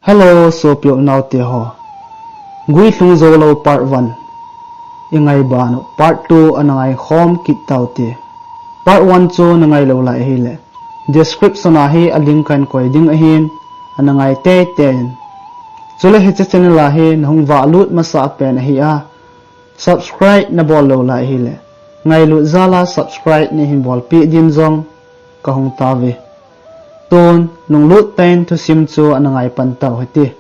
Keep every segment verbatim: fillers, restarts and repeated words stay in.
Hello, sopi u naote ho. Guilhung Zoulou part one. I ngai ban u part two ana ngai khom kit taute. Part one chu na ngai lou lai ahile, description a hi a link kan koi ding ahin, ana ngai teitei in. Chule hiche channel a hi na hung vahlut masa pen ahi a, subscribe na bol lou lai ahile, ngailut jal a subscribe nei hin bolpeh din jong ka hung tao ve. Tun, lunglut tah in thusim chu ana ngai pan tau hite.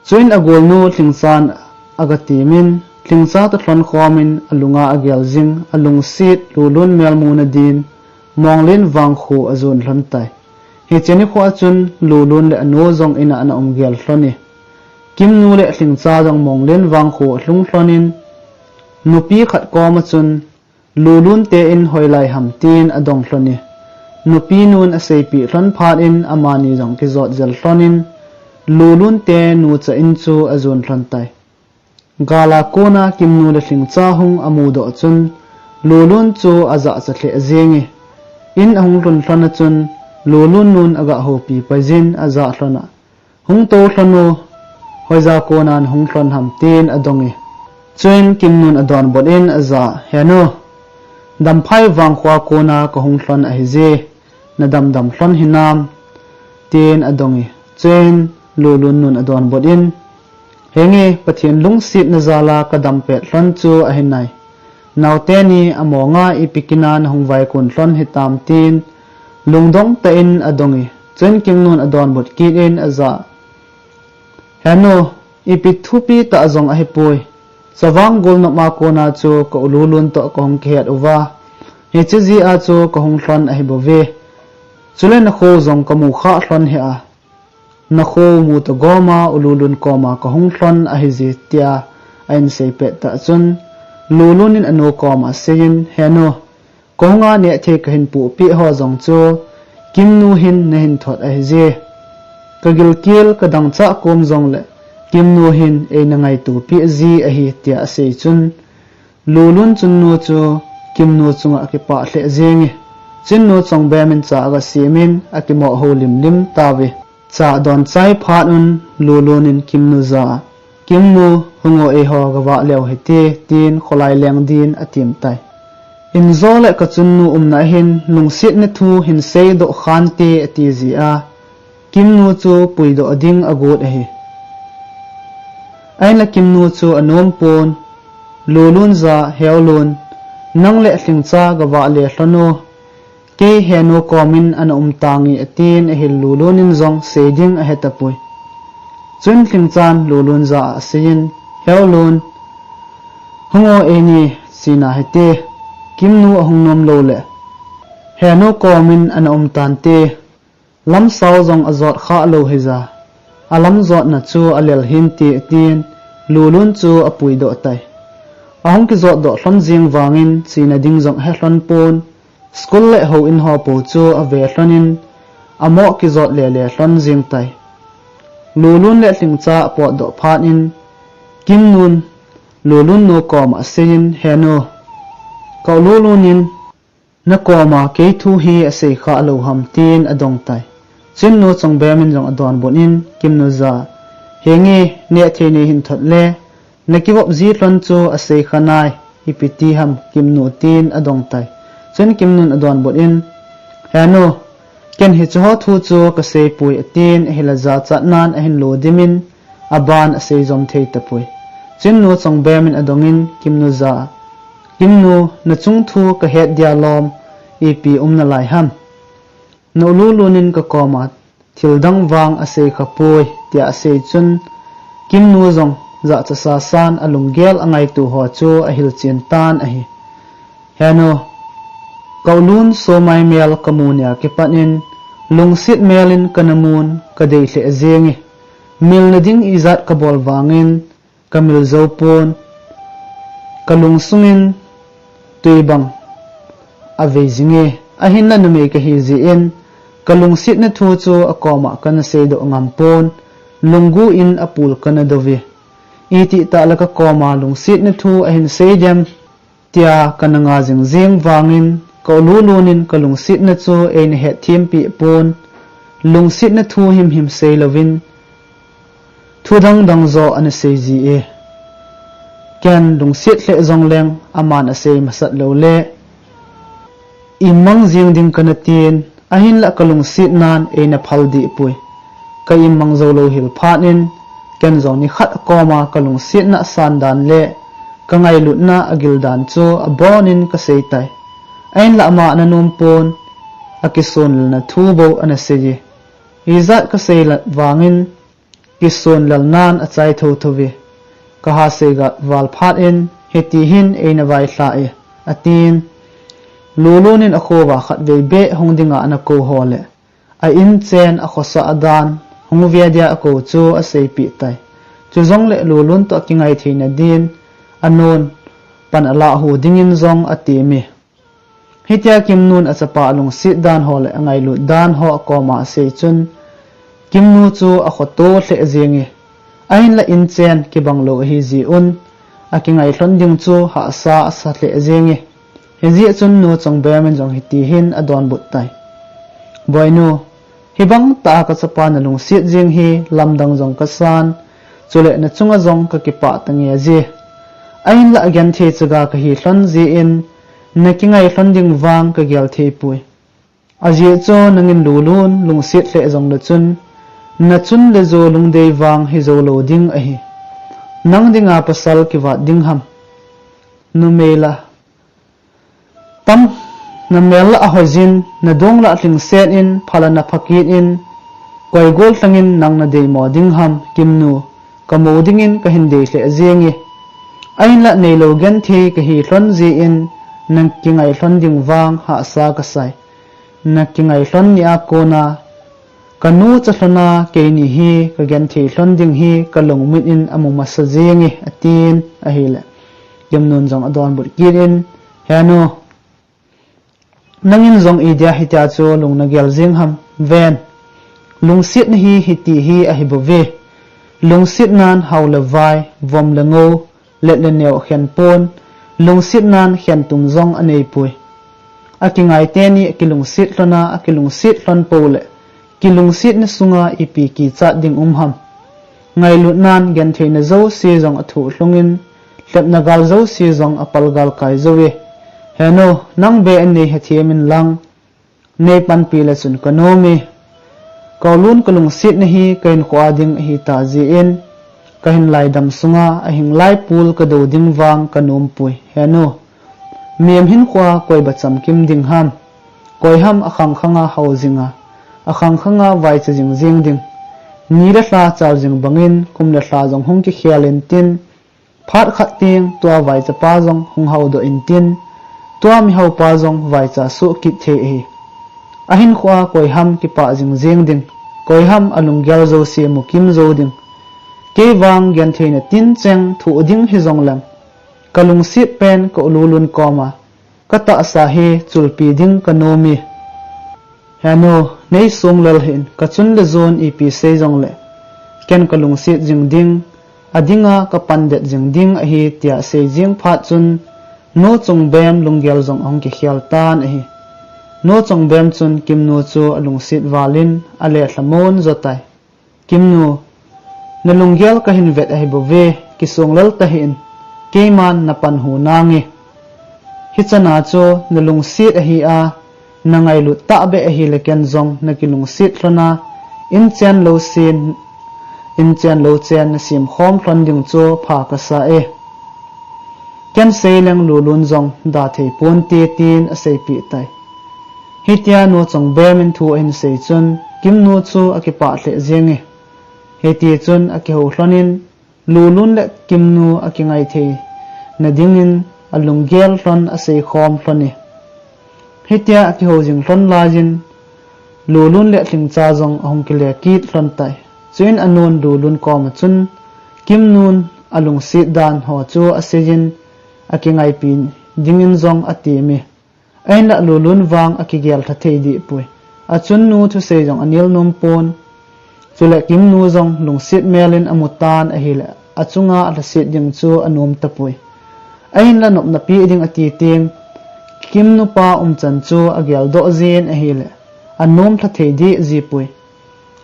Chuin a golnu Lhingchan aga temin, Lhingcha toh lhon khomin a lunga a gel jing, a lungset Lulun mel muna din, Monglen vangkho a jon lhon tai. Hiche nikho a chun Lulun le a nu jong in a ana um gel lhon e. Kimnu le Lhingcha jong Monglen vangkho a lhung lhon in, nupi khat kom a chun, Lulun te in hoilai ham tin a dong lhon e. Nupi nun a seipeh lhon phat in amani jong kijot jel lhon in, Lulun te nucha in chu a jon lhon tai. Gal a kona Kimnu le Lhingcha hung a mudoh chun, Lulun chu a jahcha lheh jeng e. In a hung lhun lhon a chun, Lulun nun aga houpi pai jin a jah lhon a, "Hung tou lhon o, hoija kona na hung lhon ham?" tin a dong e. Chuin Kimnun a donbut in a jah a, "He nu, Damphai vangkho a kona ka hung lhon ahi je, na damdam lhon hinam?" tin a dong e. Chuin Lulun nun a donbut in, "Henge, Pathen lungsetna jal a ka dam pet lhon chu ahi nai. Naote ni a mong a ipi kin a na hung vaikun lhon hitam?" tin lungdong tah in a dong e. Chuin Kimnun a donbut kit in a jah a, "He nu, ipi thupi tah jong ahi poi. Chavang golnop a kona chu ka u Lulun toh ka hung kihet uva, hiche jeh a chu ka hung lhon ahi bou ve. Chule na kho jong ka mu kha lhon hih a, na kho mu toh gom a u Lulun koma ka hung lhon ahi je," tia a in sei pet tah chun, Lulun in a nu koma asei in, "He nu, ka hung a neh thei ka hin pohpeh ho jong chu Kimnu hin na hin thot ahi je. Ka gilkel ka dangchah kom jong le Kimnu hin eina ngaito peh ji ahi," tia a sei chun, Lulun chunnu chu Kimnu chunga a kipah lheh jeng e. Chuin nu Chongbem in cha aga sem in a kimoh houlim lim tauve. Cha a don chai phat un Lulun in Kimnu jah a, "Kimnu, hung o, eiho ga vah leu hite," tin kholai leng din a tim tai. "In jo le ka chunnu umna a hin lungsetna thu hin seidoh khante," a ti jeh a, Kimnu chu puidoh ding a got ahi. Ahinla Kimnu chu a nom pon, Lulun jah a, "He u Lun, nang le Lhingcha ga vah le lhon o, kei Henu komin ana um tange," a tin ahil Lulun in jong sei ding a he tapoi. Chuin Lhingchan Lulun jah a asei in, "He u Lun, hung o, eini chena hite, Kimnu a hung nom lou le, Henu komin ana um tante. Lamsao jong a jot kha lou hija, a lam jotna chu a lel hinte," a tin, Lulun chu a puidoh tai. A hung kijotdoh lhon jing vangin chena ding jong a he lhon pon, school le houin ho po chu a ve lhon in, a moh kijot lele lhon jing tai. Lulun le Lhingcha a potdoh phat in, Kimnun Lulun nu koma asei in, "Henu, ka u Lulun in na koma kei thu hi a sei kha lou ham?" tin a dong tai. Chuin nu Chongbem in jong a donbut in Kimnu jah a, "Henge, neh thei nei hin thot le, na kivop ji lhon chu a sei kha nai, ipi ti ham Kimnu?" tin a dong tai. Chuin Kimnun a donbut in, "Henu, ken hiche ho thu chu ka sei poi," a tin, ahil a jachat nan a hin lo dim in, a ban a sei jom thei tapoi. Chuin nu Chongbem in a dong in Kimnu jah a, "Kimnu, na chung thu ka het dia lom, ipi um nalai ham? Na u Lulun in ka koma thil dang vang a sei kha poi," tia a sei chun, Kimnu jong jachat sasan a lunggel a ngaito ho chu a hilchen tan ahi. "Henu, ka u Lun Somai mel ka mu nia kipat in, lungset mel in ka na mun ka dei lheh jenge. Milna ding ijat ka bol vangin ka mil jou pon, ka lungsung in tui bang a vei jinge. Ahinla numei ka hi jeh in, ka lungsetna thu chu a koma ka na seidoh ngam pon, lunggu in a pul ka na dou ve. Itih tah le ka koma lungsetna thu a hin sei dem, tia ka na nga jing jing vangin, ka u Lulun in ka lungsetna chu eina hetthem peh pon, lungsetna thu himhim seilouvin, thu dangdang joh ana sei ji e. Ken lungset lheh jongleng aman asei masat loule, imang jing ding kana tin, ahinlah kalungsetnan eina phal dehpoi. Ka imang jou lou hil phat in, ken jong nikhat akoma kalungsetna asan dan le kangailutna agil dan chu abonin kasei tai. Ahinlah ama ana nom pon, akisonlelna thu bou ana sei e. Ijat kasei vangin, kisonlelnan achai thouthou e. Kaha seigal val phat in, hiti hin eina vailhah e, atin. Lulun in akhouva khatvei beh hung dinga ana kou ho le, a-in chen akhosah dan hung ve dia akou chu aseipeh tai. Chujongle Lulun toh akingai theina din, anun pan alah hu dingin jong atem e. Hitia Kimnun achapa alungset dan ho le angailut dan ho akoma asei chun, Kimnu chu akhoto lheh jenge. Ahinlah inchen kibang lou ahi jeh un, akingai lhon ding chu hahsa asa lheh jenge. Hijeh chun Nu Chongbem in jong hiti hin adonbut tai. Boinu, hibang tah a kachapa nalungset jing hi lamdang jong kasan, chule nachunga jong kakipah tange ji. Ahinlah agenthei chaga kahi lhon jeh in, nakingai lhon ding vang kagel theipoi. Ajeh chu nangin Lulun lungset lheh jongle chun, nachun le jo lungdei vang hijou lou ding ahi. Nang dinga pasal kivat ding ham? Numei la tam, namel la ahoijin, nadong la alhingset in, pha la napha kit in, koi gol lhangin nang nadeimo ding ham, Kimnu, kamou dingin kahin dei lheh jenge. Ahinlah neilou genthei kahi lhon jeh in, nakingai lhon ding vang hahsa kasai. Nakingai lhon nia kona, kanu cha lhona keini hi kagenthei lhon ding hi kalungmit in amu masa jenge, atin ahile, Kimnun jong adonbut kit in, He nu, nangin jong idia hitia chu lung nagel jing ham? Ven, lungsetna hi hiti hi ahibouve. Lungsetnan hao le vai, vom le ngou, let le neo akhen pon, lungsetnan khentum jong aneipoi. Akingai teni akilungset lhona, akilungset lhon poule, kilungsetna sunga ipi kichat ding um ham? Ngailutnan gentheina jouse jong athuh lhungin, lhepna gal jouse jong apal galkai jouve. He nu, nang be in neihethem in lang, neipanpi le chun kanom e. Ka-u Lun kalungsetna hi kahinkhoa ding ahita jeh in, kahin laidam sunga ahing lai pul kadou ding vang kanompoi. He nu, mihem hinkhoa koi ba chamkim ding ham? Koi ham akhang khanga hao jinga, akhang khanga vaicha jing jeng ding? Ni le lha chal jing bangin kum le lha jong hung kikhel intin, phat khat teng tua vaichapa jong hung haodoh intin, tua mihaopa jong vaicha soh kit thei ahi. Ahinkhoa koi ham kipah jing jeng ding? Koi ham alunggel jouse mukim jou ding? Kei vang gentheina tincheng thoh ding hijongleng, kalungset pen ka-u Lulun koma katahsa hi chulpi ding kanom e. He nu, neisonglel hih in, kachun le jon ipi sei jongle, ken kalungset jing ding, adinga kapandet jing ding ahi, tia asei jeng phat chun, Nu Chongbem lunggel jong ahung kikhel tan ahi. Nu Chongbem chun Kimnu chu alungset valin alelhamon jotai. Kimnu, nalunggel kahin vet ahibouve, kisonglel tahih in, keiman napanhu nange. Hichana chu nalungset ahia, nangailut tahbeh ahile ken jong nakilungset lhona, inchen lousen, inchen louchen nasemkhom lhon ding chu pha kasa e. Ken seileng Lulun jong dathei ponte, tin aseipeh tai. Hitia Nu Chongbem in thu ahin sei chun Kimnu chu akipah lheh jenge. Hitichun akihou lhonin, Lulun le Kimnu akingai theina dingin alunggel lhon aseikhom lhone. Hitia akihou jing lhon laiyin, Lulun le Lhingcha jong ahung kile kit lhon tai. Chuin anun Lulun koma chun Kimnun alungset dan ho chu aseiyin, akingaipi dingin jong ateme. Ahinlah Lulun vang akigel lha thei dehpoi. Achunnu thusei jong anel nompon. Chule Kimnu jong lungset melin amutan ahile, achunga alhaset ding chu anom tapoi. Ahinlah nopna pe ding ati teng, Kimnu pa umchan chu ageldoh jin ahile, anom lha thei deh jipoi.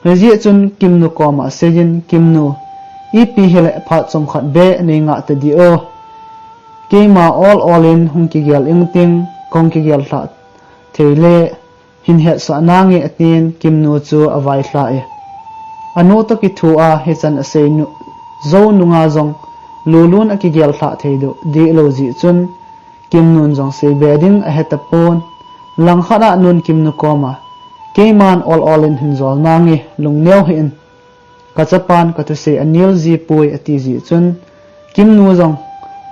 Hijeh chun Kimnu koma aseiyin, Kimnu, ipi hile phat chomkhat beh nei ngah tadi o. Keima ol ol in hung kigel ingting, kahung kigel lhah thei le hin hetsah nange, atin Kimnu chu availhah e. Anu toh kithoa hichan asei nu, jou nunga jong Lulun akigel lhah thei deh, deh lou jeh chun Kimnun jong seibe ding ahetapon. Langkhat a nun Kimnu koma, keiman ol ol in hin jol nange, lungneo hih in. Kachapan kathusei anel jipoi, ati jeh chun Kimnu jong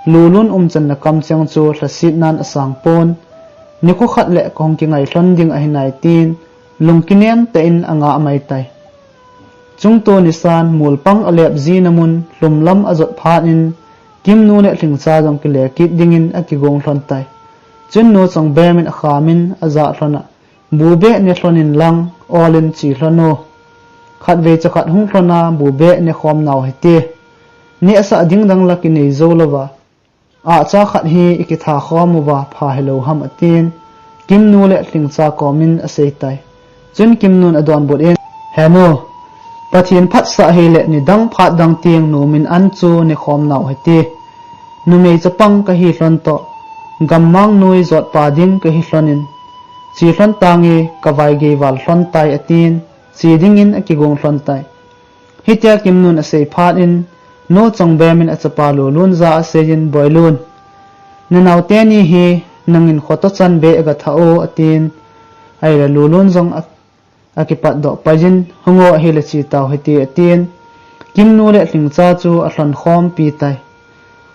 Lulun umchanna kamcheng chu lhasetnan asangpon. Nikho khat le kahung kingai lhon ding ahi nai, tin lungkinem tah in angah maitai. Chungto nisan mol pang alep jina mun lhumlam ajot phat in Kimnu le Lhingcha jong kile kit dingin akigong lhon tai. Chun Nu Chongbem in akhamin ajah lhon a, bu beh ne lhon in lang, ol in che lhon o. Khatvei chakhat hung lhon a bu beh nekhom nau hite. Nehsah ding dang la kinei jou louva, ahcha khat hi ikitha khom uva pha hilou ham, atin Kimnu le Lhingcha komin aseitai. Chun Kimnun adonbut in, He nu, Pathen phatsah hile nidang phat dang teng nomin an chu nekhom nau hite. Numei chapang kahi lhon toh, gammang noi jotpa ding kahi lhon in, che lhon tange, kavaigei val lhon tai, atin che dingin akigong lhon tai. Hitia Kimnun asei phat in, Nu Chongbem in achapa Lulun jah a aseiyin, Boilun, nanao teni hi nangin khoto chanbeh gathah o, atin, ahile Lulun jong a, akipatdoh paiyin, Hung o, ahile che tau hite, atin Kimnu le Lhingcha chu alhon khompi tai.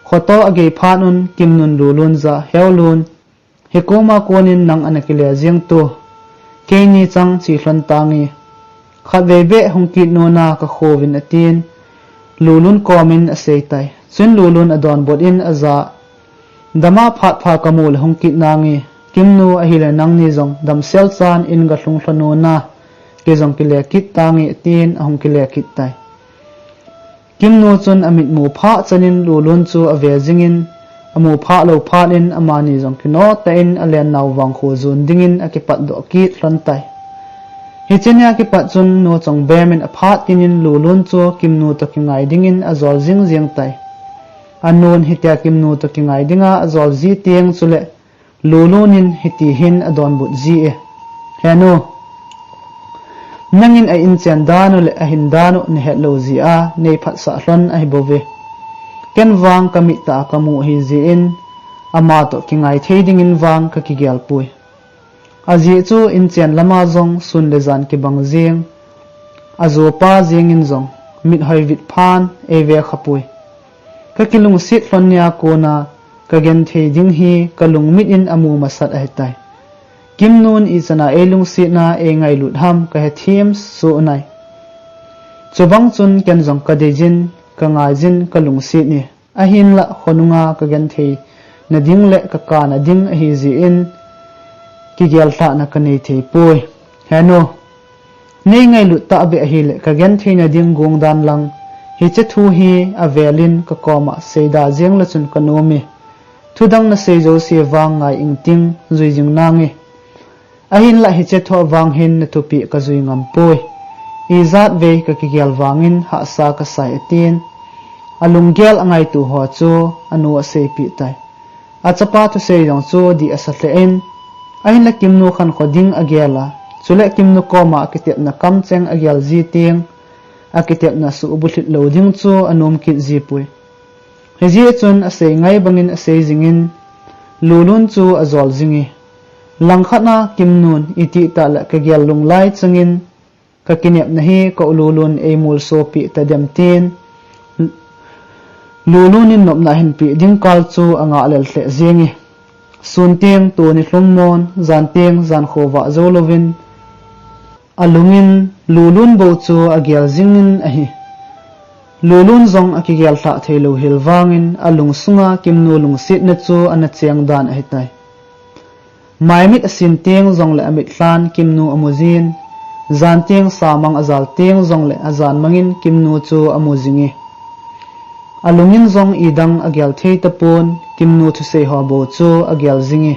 Khoto agei phat un Kimnun Lulun jah a, Heu Lun, hikoma konin nang ana kile jeng tu. Keini chang che lhon tange. Khatvei beh hung kit nona kakhouvin, atin Lulun komin aseitai. Chun Lulun adonbut in ajah a, Dama phat pha kamu le hung kit nange. Kimnu ahile nangni jong damsel chan in galhung lhon nona. Kei jong kile kit tange, atin ahung kile kit tai. Kimnu chun amit mu phah chanin Lulun chu ave jingin, amu phah lou phat in amani jong kino tah in alen nau vangkho jon dingin akipatdoh kit lhon tai. Hiche nia kipat chun Nu Chongbem in aphat tinin Lulun chu Kimnu toh kingai dingin ajol jing jeng tai. Anun hitia Kimnu toh kingai dinga ajol ji teng chule Lulun in hiti hin adonbut ji e, He nu, nangin a inchen dan u le ahin dan u nahet lou jeh a neiphatsah lhon ahibouve. Ken vang kamit tah a kamu ahi jeh in, ama toh kingai thei dingin vang kakigel poi. Ajeh chu inchen lama jong sun le jan kibang jeng, ajopa jengin jong mit hoi vit phan eive khapoi. Kakilungset lhon nia kona kagenthei ding hi kalungmit in amu masat ahitai. Kimnun ichan a eilungsetna eingailut ham kahethem soh nai. Chubang chun ken jong kadeiyin, kangaijin, kalungset e. Ahinlah khonunga kagenthei nading le kakana ding ahi jeh in kigel lhahna kanei thei poi. He nu, neingailut tahbeh ahile kagenthei nading gong dan lang, hiche thu hi avelin kakoma seida jeng le chun kanom e. Thudang nasei jouse vang ngai ingting, jui jing nange. Ahinlah hiche thu vang hin nathupeh kajui ngam poi. Ijat vei kakigel vangin hahsa kasai, atin. Alunggel angaitu ho chu anu aseipeh tai. Achapa thusei jong chu dih asa lheh in, ahinlah Kimnu khankho ding agel a, chule Kimnu koma akitepna kamcheng agel ji teng, akitepna suhbulhit lou ding chu anom kit jipoi. Hijeh chun asei ngai bangin asei jingin, Lulun chu ajol jinge. Langkhat a Kimnun itih tah le kagel lunglai changin, kakinepna hi ka u Lulun eimolsopeh tadem, tin Lulun in nopna ahinpeh ding kal chu angah lel lheh jenge. Sun teng tuni lhum mon, jan teng jan khovah jou louvin, alungin Lulun bou chu agel jingin ahi. Lulun jong akigel lhah theilou hel vangin alungsunga Kimnu lungsetna chu ana cheng dan ahitai. Maimit asin teng jongle amitlhan Kimnu amujin, jan teng samang ajal teng jongle ajan mangin Kimnu chu amu jinge. Alungin jong idang agel thei tapon, Kimnu thusei ho bou chu agel jinge.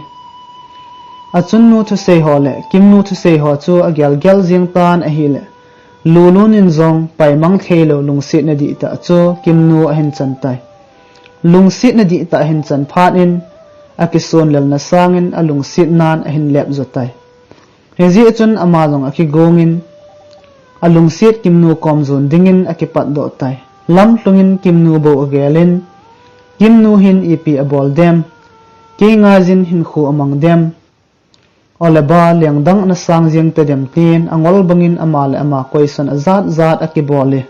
Achunnu thusei ho le Kimnu thusei ho chu agel gel jing tan ahile, Lulun in jong paimang theilou lungsetna dihtah chu Kimnu ahin chan tai. Lungsetna dihtah ahin chan phat in, akisonlelna sangin alungsetnan ahin lep jo tai. Hijeh chun ama jong akigong in, alungset Kimnu kom jon dingin akipatdoh tai. Lamlhung in Kimnu bou agel in, Kimnu hin ipi abol dem, kei ngaijin hinkho amang dem, ole ba lengdang ana sang jeng tadem tin angol bangin ama le ama question ajat jat akibol e.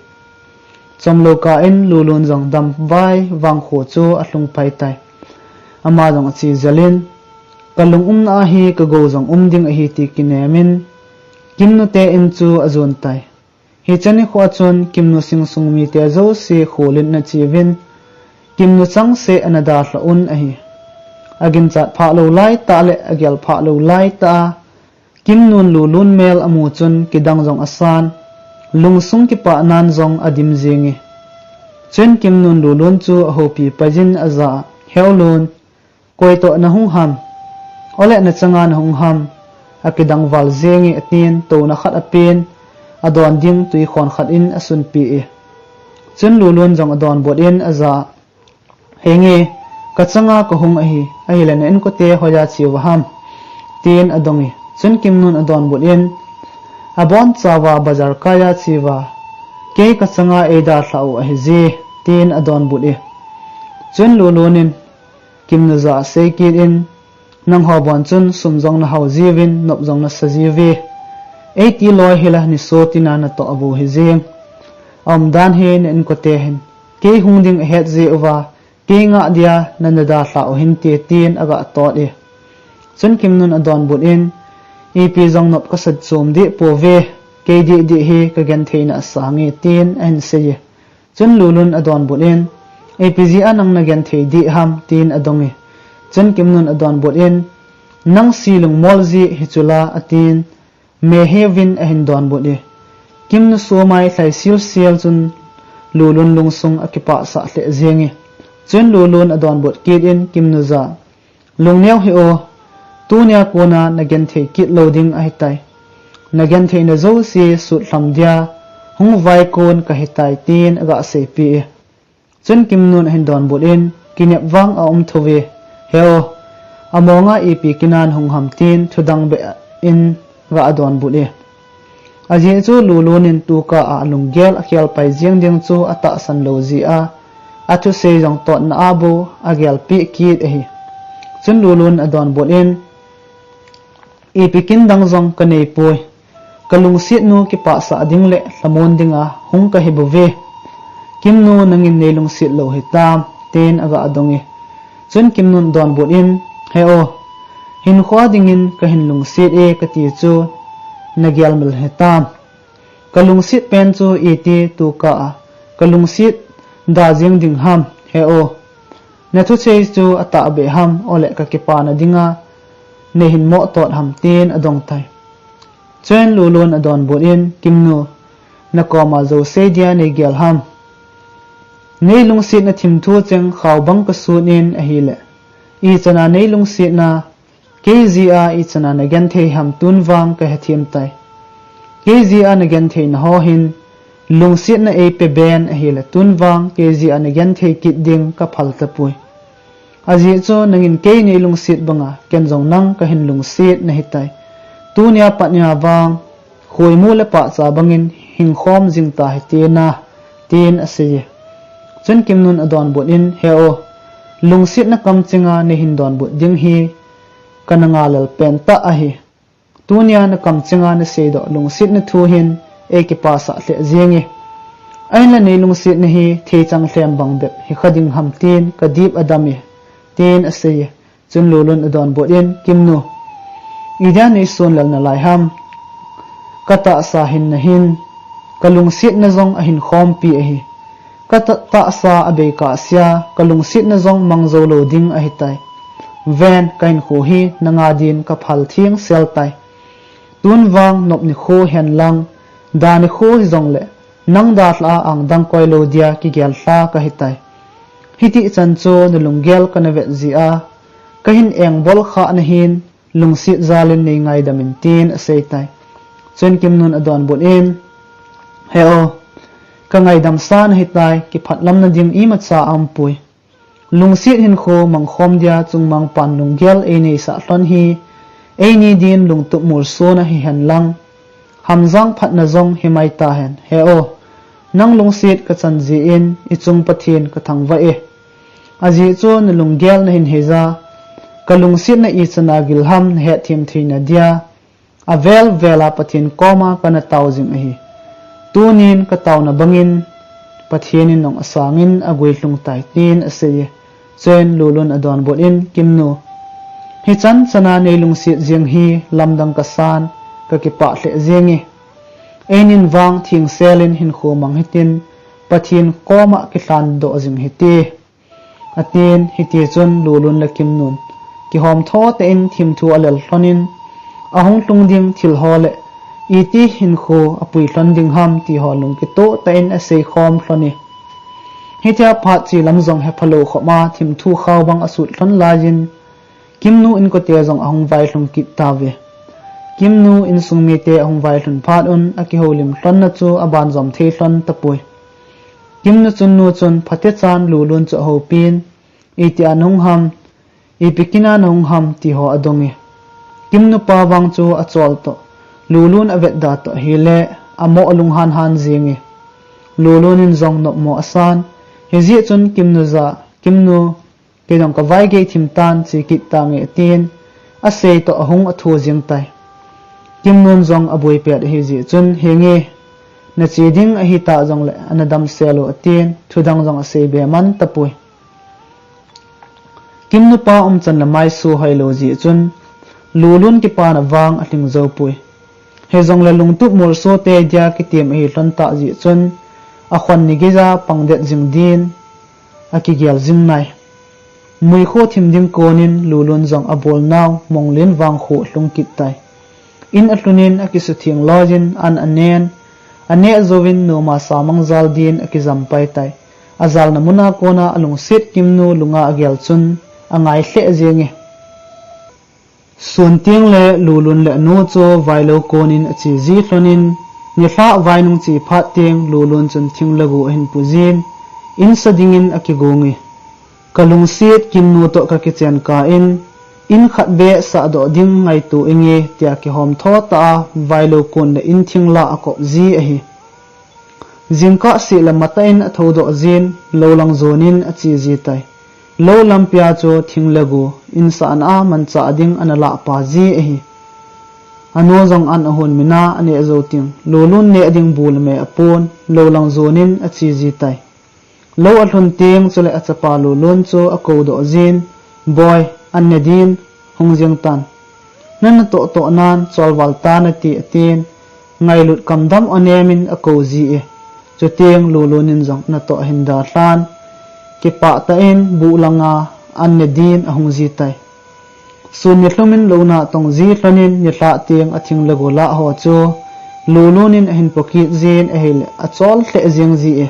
Chomlou kah in Lulun jong damvai vangkho chu alhung pai tai. Ama jong ache jel in, kalung umna a hi kagou jong um ding ahi ti kinem in, Kimnu te in chu ajon tai. Hiche nikho a chun Kimnu sing sung mite jouse kholin ana cheuvin, Kimnu changseh ana dalha un ahi. Aginchat phah lou laitah le agel phah lou laitah a, Kimnun Lulun mel amu chun kidang jong asan, lungsung kipahnan jong adim jenge. Chuin Kimnun Lulun chu ahoupi paijin aja a, He u Lun, koi toh nahung ham? Ole nachanga nahung ham? Akidang val jenge, atin touna khat apen, adon ding twikhon khat in asunpeh e. Chun Lulun jong adonbut in aja a, Henge, kachanga kahung ahi, ahile na inkote hoiya cheuva ham? Tin adong e. Chun Kimnun adonbut in, Abonchauva bazar kaiya cheuva, kei kachanga eidalhah u ahije, tin adonbut e. Chun Lulun in Kimnu jah a asei kit in, Nangho bon chun sum jong nahao jiuvin, nop jong nasa jiuve. Eiti loi hila nisotina natoh abou hijeng. Aumdan hi na inkote hin kei hung ding ahet jeh uva, kei ngah dia nana dalhah u hinte, tin aga tot e. Chun Kimnun adonbut in, Ipi jong nop kasa chom deh pouve, kei deh deh hi kagentheina asange, tin ahin sei e. Chun Lulun adonbut in, Ipi jeh a nang nagenthei deh ham? tin adong e. Chun Kimnun adonbut in, Nang si lungmol jeh hichu la, atin, mehevin ahin donbut e. Kimnu somai lhai silsil chun Lulun lungsung akipahsah lheh jenge. Chun Lulun adonbut kit in Kimnu jah a, Lungneo hih o, tunia kona nagenthei kit lou ding ahitai. Nagentheina jouse sutlham dia hung vaikon kahitai, tin aga seipeh e. Chun Kimnun ahin donbut in, Kinep vang aum thouve. He o, amonga ipi keinan hung ham? tin thudang beh in aga donbut e. Ajeh chu Lulun in tukah a alunggel akhel pai jeng ding chu atahsan lou jeh a, athusei jong totna a bou agelpeh kit ahi. Chun Lulun adonbut in, Ipi kin dang jong kaneipoi. Kalungsetnu kipahsah ding le lhamon dinga hung kahibouve. Kimnu, nangin neilungset lou hitam, tin aga dong e. Chun Kimnun donbut in, He o, hinkhoa dingin kahin lungset e kati chu nagelmil hitam. Kalungset pen chu iti tukah a kalungset da jeng ding ham, he o? Nathusei chu atahbeh ham, ole kakipana dinga neihin moh tot ham, tin adong tai. Chun Lulun adonbut in, Kimnu, nakoma jousei dia neigel ham? Neilungsetna thimthu cheng khao bang kasut in ahile, ichana neilungsetna kei jeh a ichana nagenthei ham tun vang kahethem tai. Kei jeh a nagentheina ho hin lungsetna eipe ben ahile tun vang kei jeh a nagenthei kit ding kaphal tapoi. Ajeh chu nangin kei neilungset banga ken jong nang kahin lungset nahitai. Tunia pat nia vang khoimu le pahcha bangin hingkhom jing tahite na, tin asei e. Chun Kimnun adonbut in, He o, lungsetna kamchenga neihin donbut ding hi kana ngalel pentah ahi. Tunia nakamchenga naseidoh lungsetna thu hin eikipasah lheh jenge. Ahinla neilungsetna hi theichang lhem bang bep hikha ding ham, tin kadip adam e, tin asei e. Chun Lulun adonbut in, Kimnu, idia neisonlel nalai ham? Katahsa hinna hin kalungsetna jong ahin khompi ahi. Katahsa abei kahsea kalungsetna jong mang jou lou ding ahitai. Ven, kahinkho hi nanga din kaphal thengsel tai. Tun vang nop nikho henlang, da nikho hijongle nang dalhah a angdang koi lou dia kigel lha kahitai. Hitih chan chu nalunggel kana vet jeh a kahin engbol khah nahin, lungset jalin neingaidam in, tin asei tai. Chun Kimnun adonbut in, He o, ka ngaidam sa nahitai, kiphatlamna ding imacha aumpoi. Lungset hinkho mangkhom dia chungmang pan lunggel eineisah lhon hi, eini din lungtup molsona hihen lang, hamjang phatna jong himai tahen. He o, nang lungset kachan jeh in ichung Pathen kathangvah e. Ajeh chu nalunggel nahin heija, kalungsetna ichan a gil ham nahetthem theina dia, avel vel a Pathen koma kana tao jing ahi. Tunin kataona bangin Pathen in nong asangin aguilhung tai, tin asei e. Chuin Lulun adonbut in, Kimnu, hichan chana neilungset jeng hi lamdang kasan, kakipah lheh jenge. Einin vang thengselin hinkho mang hitin, Pathen koma kilhandoh jing hite, atin. Hitichun Lulun le Kimnun kihomtho tah in thimthu alel lhonin, ahung lhung ding thil ho le iti hinkho apui lhon ding ham ti ho lungkitoh tah in aseikhom lhone. Hitia phat chelam jong hephalou khopma thimthu khao bang asut lhon laiyin, Kimnu inkote jong ahung vailhung kit tauve. Kimnu insung mite ahung vailhun phat un akihoulim lhonna chu abanjom thei lhon tapoi. Kimnu chunnu chun phatechan Lulun chu ahoupin, Itia nahung ham, ipi kina nahung ham, ti ho adonge. Kimnu pa vang chu achol toh, Lulun avetda toh ahile, amoh alunghan han jenge. Lulun in jong nopmo asan, hijeh chun Kimnu jah, Kimnu, kei jong kavaigei thim tan, che kit tange, atin, asei toh ahung athu jeng tai. Kimnun jong aboi pet ahijeh chun, Henge, nache ding ahita jongle, ana damsel o, atin, thudang jong aseibe man tapoi. Kimnu pa umchan le maisu hoilou jeh chun, Lulun kipana vang alhing joupoi. Hijongle lungtup molsote dia kitem ahi lhon tah jeh chun, akhon ni geija pangdet jing din akigel jing nai. Muikho thim ding konin Lulun jong abolnau Monglen vangkho alhung kit tai. In alhunin akisutheng loiyin an anen, aneh jouvin noma samang jal din akijam pai tai. Ajalna muna kona alungset Kimnu lunga agel chun angai lheh jenge. Sun tengle Lulun le anu chu vailou konin ache ji lhonin, nilhah vainung che phat teng Lulun chun thing le go ahin pujin, insa dingin akigonge. Kalungset Kimnu toh kakichen kah in, in khat beh sahdoh ding ngaito inge, tia kihomtho tah a vailou kon le in thing lah akop ji ahi. Jingkah seh le matah in athoudoh jin, lou lang jonin ache ji tai. Lou lampia chu thing le go, insahna a manchah ding ana lahpa ji ahi. Anu jong an ahon mina aneh jou teng, Lulun neh ding bu le me apon, lou lang jonin ache ji tai. Lou alhun teng chule achapa Lulun chu akoudoh jin, Boi, an ne din, hung jeng tan. Nana tohtoh nan, cholval tan ati, atin, ngailut kamdam anemin akou ji e. Chuteng Lulun in jong natoh ahin dalhan, kipah tah in buh langa an ne din ahung ji tai. Sun nilhumin louna atong ji lhonin nilhah teng athing le go lah ho chu Lulun in ahin pokit jin ahile achol lheh jeng ji e.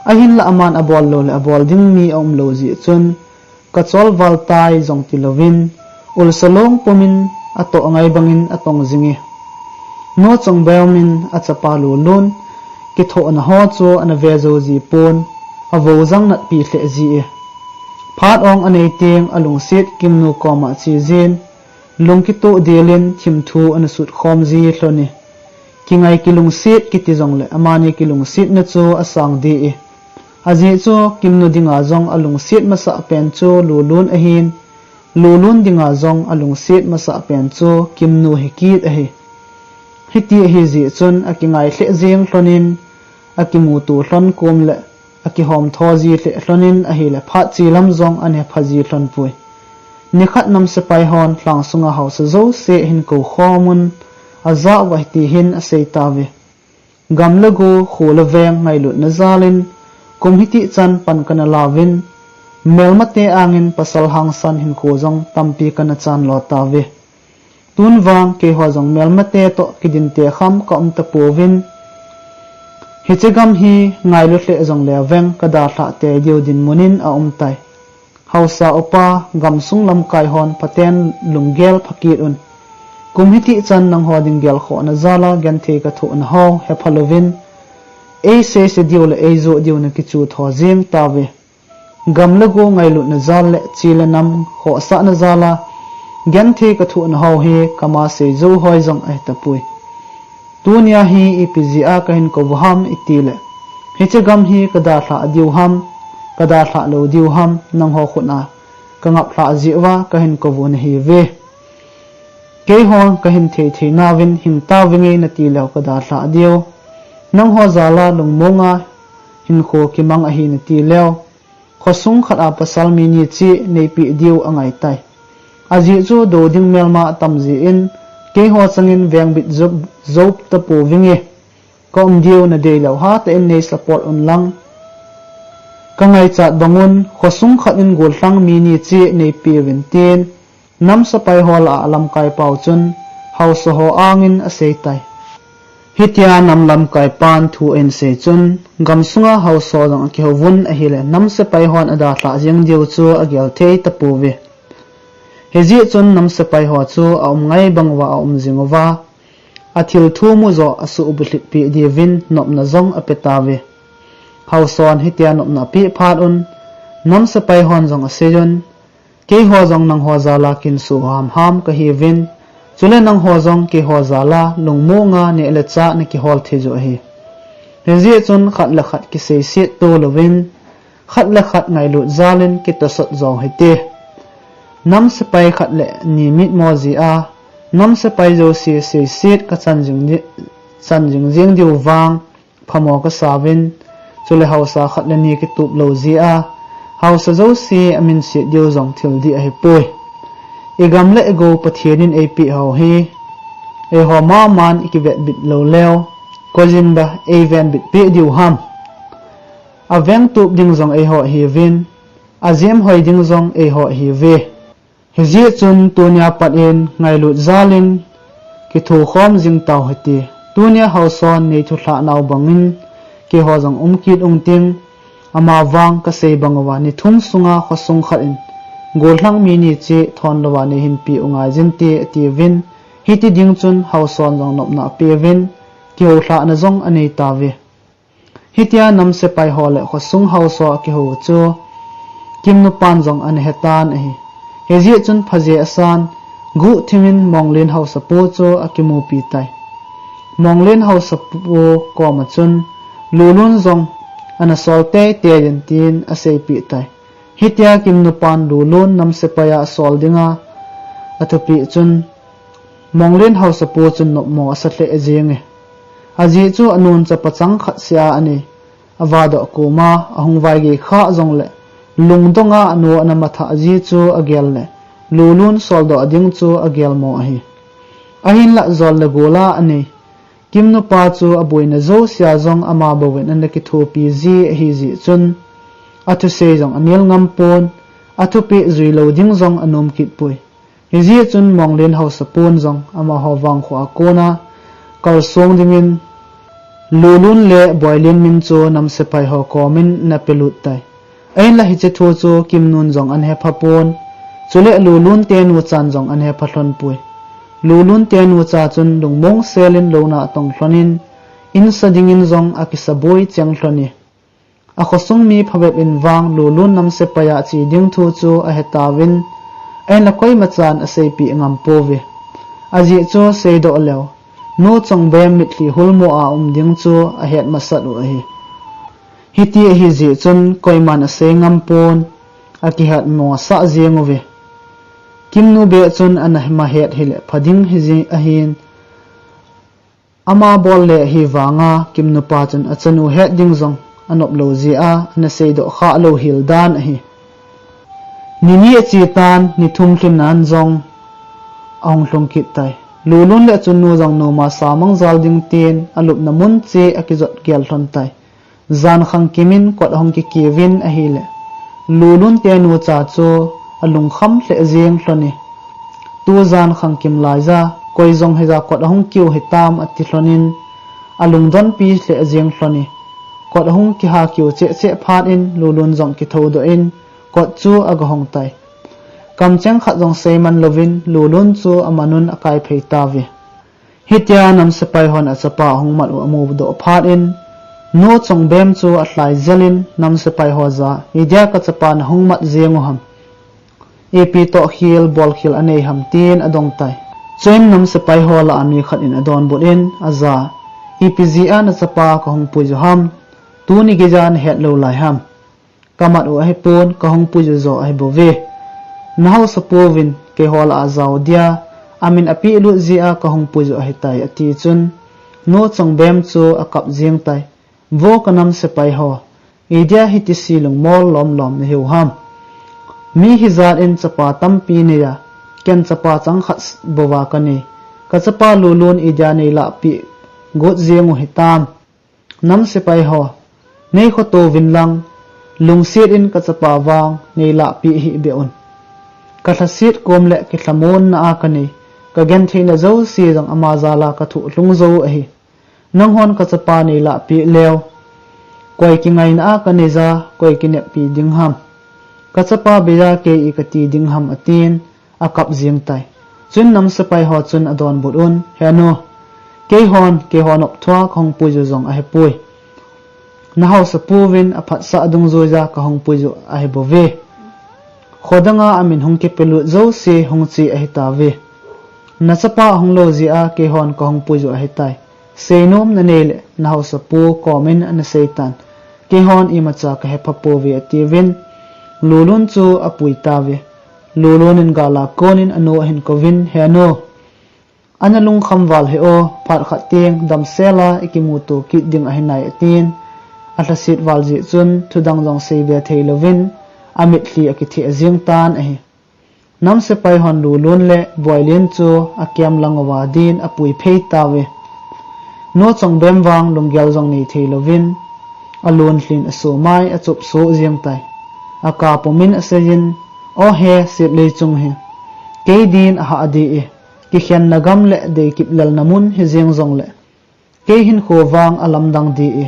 Ahinla aman abol lou le abol ding mi aumlou jeh chun, kacholval tai jong tilouvin, ulsa long pumin atoh ngai bangin atong jing e. Nu chongbeumin achapa Lulun kithohna ho chu ana ve jou ji pon, avou jang natpi lheh ji e. Phat ong anei teng alungset Kimnu koma che jin, lungkitoh delin thimthu ana sutkhom ji lhon e. Kingai kilungset kiti jongle amani kilungsetna chu asang deh e. Ajeh chu Kimnu dinga jong alungset masah pen chu Lulun ahin, Lulun dinga jong alungset masah pen chu Kimnu hikit ahi. Hiti ahijeh chun akingai lheh jeng lhonin, akimuto lhon kom le akihomtho ji lheh lhonin ahile phat chelam jong ana hepha ji lhon poi. Nikhat nam sepai hon lhang sunga haosa jouse ahin kou khomun, ajah uva hiti hin asei tauve. Gam le go, kho le veng ngailutna jalin, kum hitih chan pan kana lauvin, melmate angin pasal hangsan hinkho jong tampi kana chanlo tauve. Tun vang keiho jong melmate toh kidinte kham kaum tapouvin, hiche gam hi ngailu lheh jongleu veng kadalhah tei diu dinmun in aum tai. Haosa upa, gamsung lamkai hon phaten lunggel phakit un. Kum hitih chan nangho ding gelkhohna jala genthei kathohna ho hepha louvin, Ei seise diu le ei joh diu na kichu tho jing tave. Gam le go ngailutna jal le chi le nam khohsahna jal a, genthei ka thohna ho hi kama sei jou hoi jong ahi tapoi. Tunia hi ipi jeh a ka hin kou u ham i ti le, hiche gam hi ka dalhah diu ham, ka dalhah lou diu ham, nangho khut a ka ngap lhah jeh uva ka hin kou u nahi ve. Keiho ka hin thei thei nauvin hing tauvinge na ti leu ka dalhah diu. Nangho jal a lungmong a hinkho kimang ahi na ti leu, khosung khat a pasal mi ni cheh neipeh diu angai tai. Ajeh chu do ding melma atam jeh in, keiho changin vengbit jou, jou tapouvinge. Ka um diu na dei leu hatah in nei support un lang. Ka ngaichat bang un, khosung khat in gollhang mi ni cheh neipeh uvin tin, nam sepai ho lah a lamkai pau chun haosa ho angin asei tai. Hitia nam lamkai pan thu ahin sei chun, gam sunga haosa jong akihou vun ahile, nam sepai hon adalhah jeng diu chu agel thei tapouve. Hijeh chun nam sepai ho chu aum ngai bang uva aum jing uva, athil thum u joh asuh bulhit peh diuvin nopna jong ape tauve. Haosan hitia nopna apeh phat un, nam sepai hon jong asei un, keiho jong nangho jal a kin suh ham ham kahiuvin, chule nangho jong keiho jal a lungmong a neh le chah na kihol thei u ahi. Hijeh chun khat le khat kiseiset to louvin, khat le khat ngailut jal in kitosot jo hite. Nam sepai khat le ni mitmo jeh a, nam sepai jouse seiset ka chan jing di, chan jing jeng diu vang phamo kasa uvin, chule haosa khat le ni kitup lou jeh a, haosa jouse amin set diu jong thil dih ahipoi. I gam le i go Pathen in eipeh ho hi, eiho maman i kivetbit lou leu, koijin ba ei venbit peh diu ham. Aveng tup ding jong eiho ahiuvin, ajem hoi ding jong eiho ahiuve. Hijeh chun tunia pat in ngailut jal in kithokhom jing tau hite. Tunia haosan nei thulhah nau bang in keiho jong um kit ung ting, ama vang kasei bang uva ni thum sunga khosung khat in gollhang mi ni cheh thon louva nei hinpeh u ngai jin te atiuvin, hiti ding chun haosan jong nopna apeuvin, kihoulhahna jong anei tauve. Hitia nam sepai ho le khosung haosa akihou chu Kimnu pan jong ana hetan ahi. Hijeh chun phaje asan, guhthim in Monglen haosapu chu akimupi tai. Monglen haosapu koma chun Lulun jong ana sol teitei in tin aseipeh tai. Hitia Kimnu pan Lulun nam sepai a asol dinga athupeh chun Monglen haosapu chun nopmo asa lheh jenge. Ajeh chu anun chapa chang khat seh a anei, avadoh koma ahung vaigei khah jongle, lungdonga anu ana mathah ji chu agel le, Lulun soldoh ding chu agelmo ahi. Ahinlah jol le gol a anei Kimnu pa chu aboina jousea jong ama bouvin ana kithopi ji ahijeh chun, athusei jong anel ngam pon, athupeh jui lou ding jong anom kit poi. Hijeh chun Monglen haosapun jong amaho vangkho a kona kalsong dingin Lulun le Boilen min chu nam sepai ho komin ana pelut tai. Ahinlah hiche thu chu Kimnun jong ana hepha pon, chule Lulun tenuchan jong ana hepha lhon poi. Lulun tenucha chun lungmong selin louna atong lhonin, insa dingin jong akisaboi cheng lhone. Akhosung mi phabep in vang Lulun nam sepai a che ding thu chu ahetauvin, ahinlah koimachan aseipeh ngam pouve. Ajeh chu seidoh leu, nu Chongbem mitlhi hulmo a um ding chu ahet masat u ahi. Hiti ahijeh chun koiman asei ngam pon, akihet mosah jeng uve. Kimnu beh chun ana mahet hile pha ding hiji ahin, ama bol le ahivanga Kimnu pa chun achanu het ding jong anop lou jeh a ana seidoh khah lou hel dan ahi. Ni ni ache tan, ni thum lhin nan jong ahung lhung kit tai. Lulun le achanu jong noma samang jal ding tin alupna mun cheh akijot gel lhon tai. Jan khangkim in kot ahung kikiuvin ahile, Lulun tenucha chu alungkham lheh jeng lhone. Tu jan khangkim laiya koi jong hija kot ahung kiu hitam ati lhonin, alungdonpi lheh jeng lhone. Kot ahung kiha kiu cheh cheh phat in Lulun jong kithoudoh in kot chu agahong tai. Kamcheng khat jong seiman louvin Lulun chu amanun akaiphei tauve. Hitia nam sepai hon achapa ahung mat u amudoh phat in, Nu Chongbem chu alhai jel in nam sepai ho jah a, "Idia kachapa nahung mat jeng u ham? Ipi toh khel bol khel anei ham?" tin adong tai. Chuin nam sepai ho lah a mi khat in adonbut in ajah a, "Ipi jeh a nachapa kahung puiju ham? Tuni geija nahet lou lai ham? Kamat u ahipon, kahung puiju jo ahibouve. Nahaosapu vin keiho lah a jao dia amin apeh lut jeh a kahung puiju ahitai," ati chun, Nu Chongbem chu akap jeng tai. "Vo kanam sepai ho, idia hiti se lungmol lomlom nahiu ham? Mi hijat in chapa tampi nei a, ken chapa chang khat bouva kanei. Kachapa Lulun idia neilah peh got jeng u hitam? Nam sepai ho, neikhoto uvin lang, lungset in kachapa vang neilah peh hih beh un. Kalhaset kom le kilhamon na a kanei, kagenthei na jouse jong ama jal a kathoh lhung jou ahi. Nanghon kachapa neilah peh leu, koi kingaina a kanei ja, koi kineppi ding ham? Kachapa bei a kei i kati ding ham?" atin akap jeng tai. Chuin nam sepai ho chun adonbut un, "He nu, keihon keiho nop thua kahung puiju jong ahipoi. Nahaosapu vin aphatsah dungjuija kahung puiju ahibouve. Khodang a amin hung kipelut jouse hung che ahitauve. Nachapa ahung lou jeh a keihon kahung puiju ahitai. Seinom nanei le nahaosapu kom in ana seitan. Keihon imacha kahepha pouve," atiuvin, Lulun chu apui tauve. Lulun in gal a kon in anu ahin kouvin, "He nu, ana lungkham val hih o, phat khat teng damsel a ikimuto kit ding ahi nai," atin. Alhaset val jeh chun thudang jong seibe thei louvin, amitlhi akitheh jeng tan ahi. Nam sepai hon Lulun le Boilin chu akem lang uva din apui phei tauve. Nu Chongbem vang lunggel jong nei thei louvin, alun lhin asomai achop soh jeng tai. Akap pum in aseiyin, "O he, Setlei chung hi kei din ahah dih e, kikhenna gam le deikip lelna mun hi jeng jongle, kei hinkho vang alamdang dih e.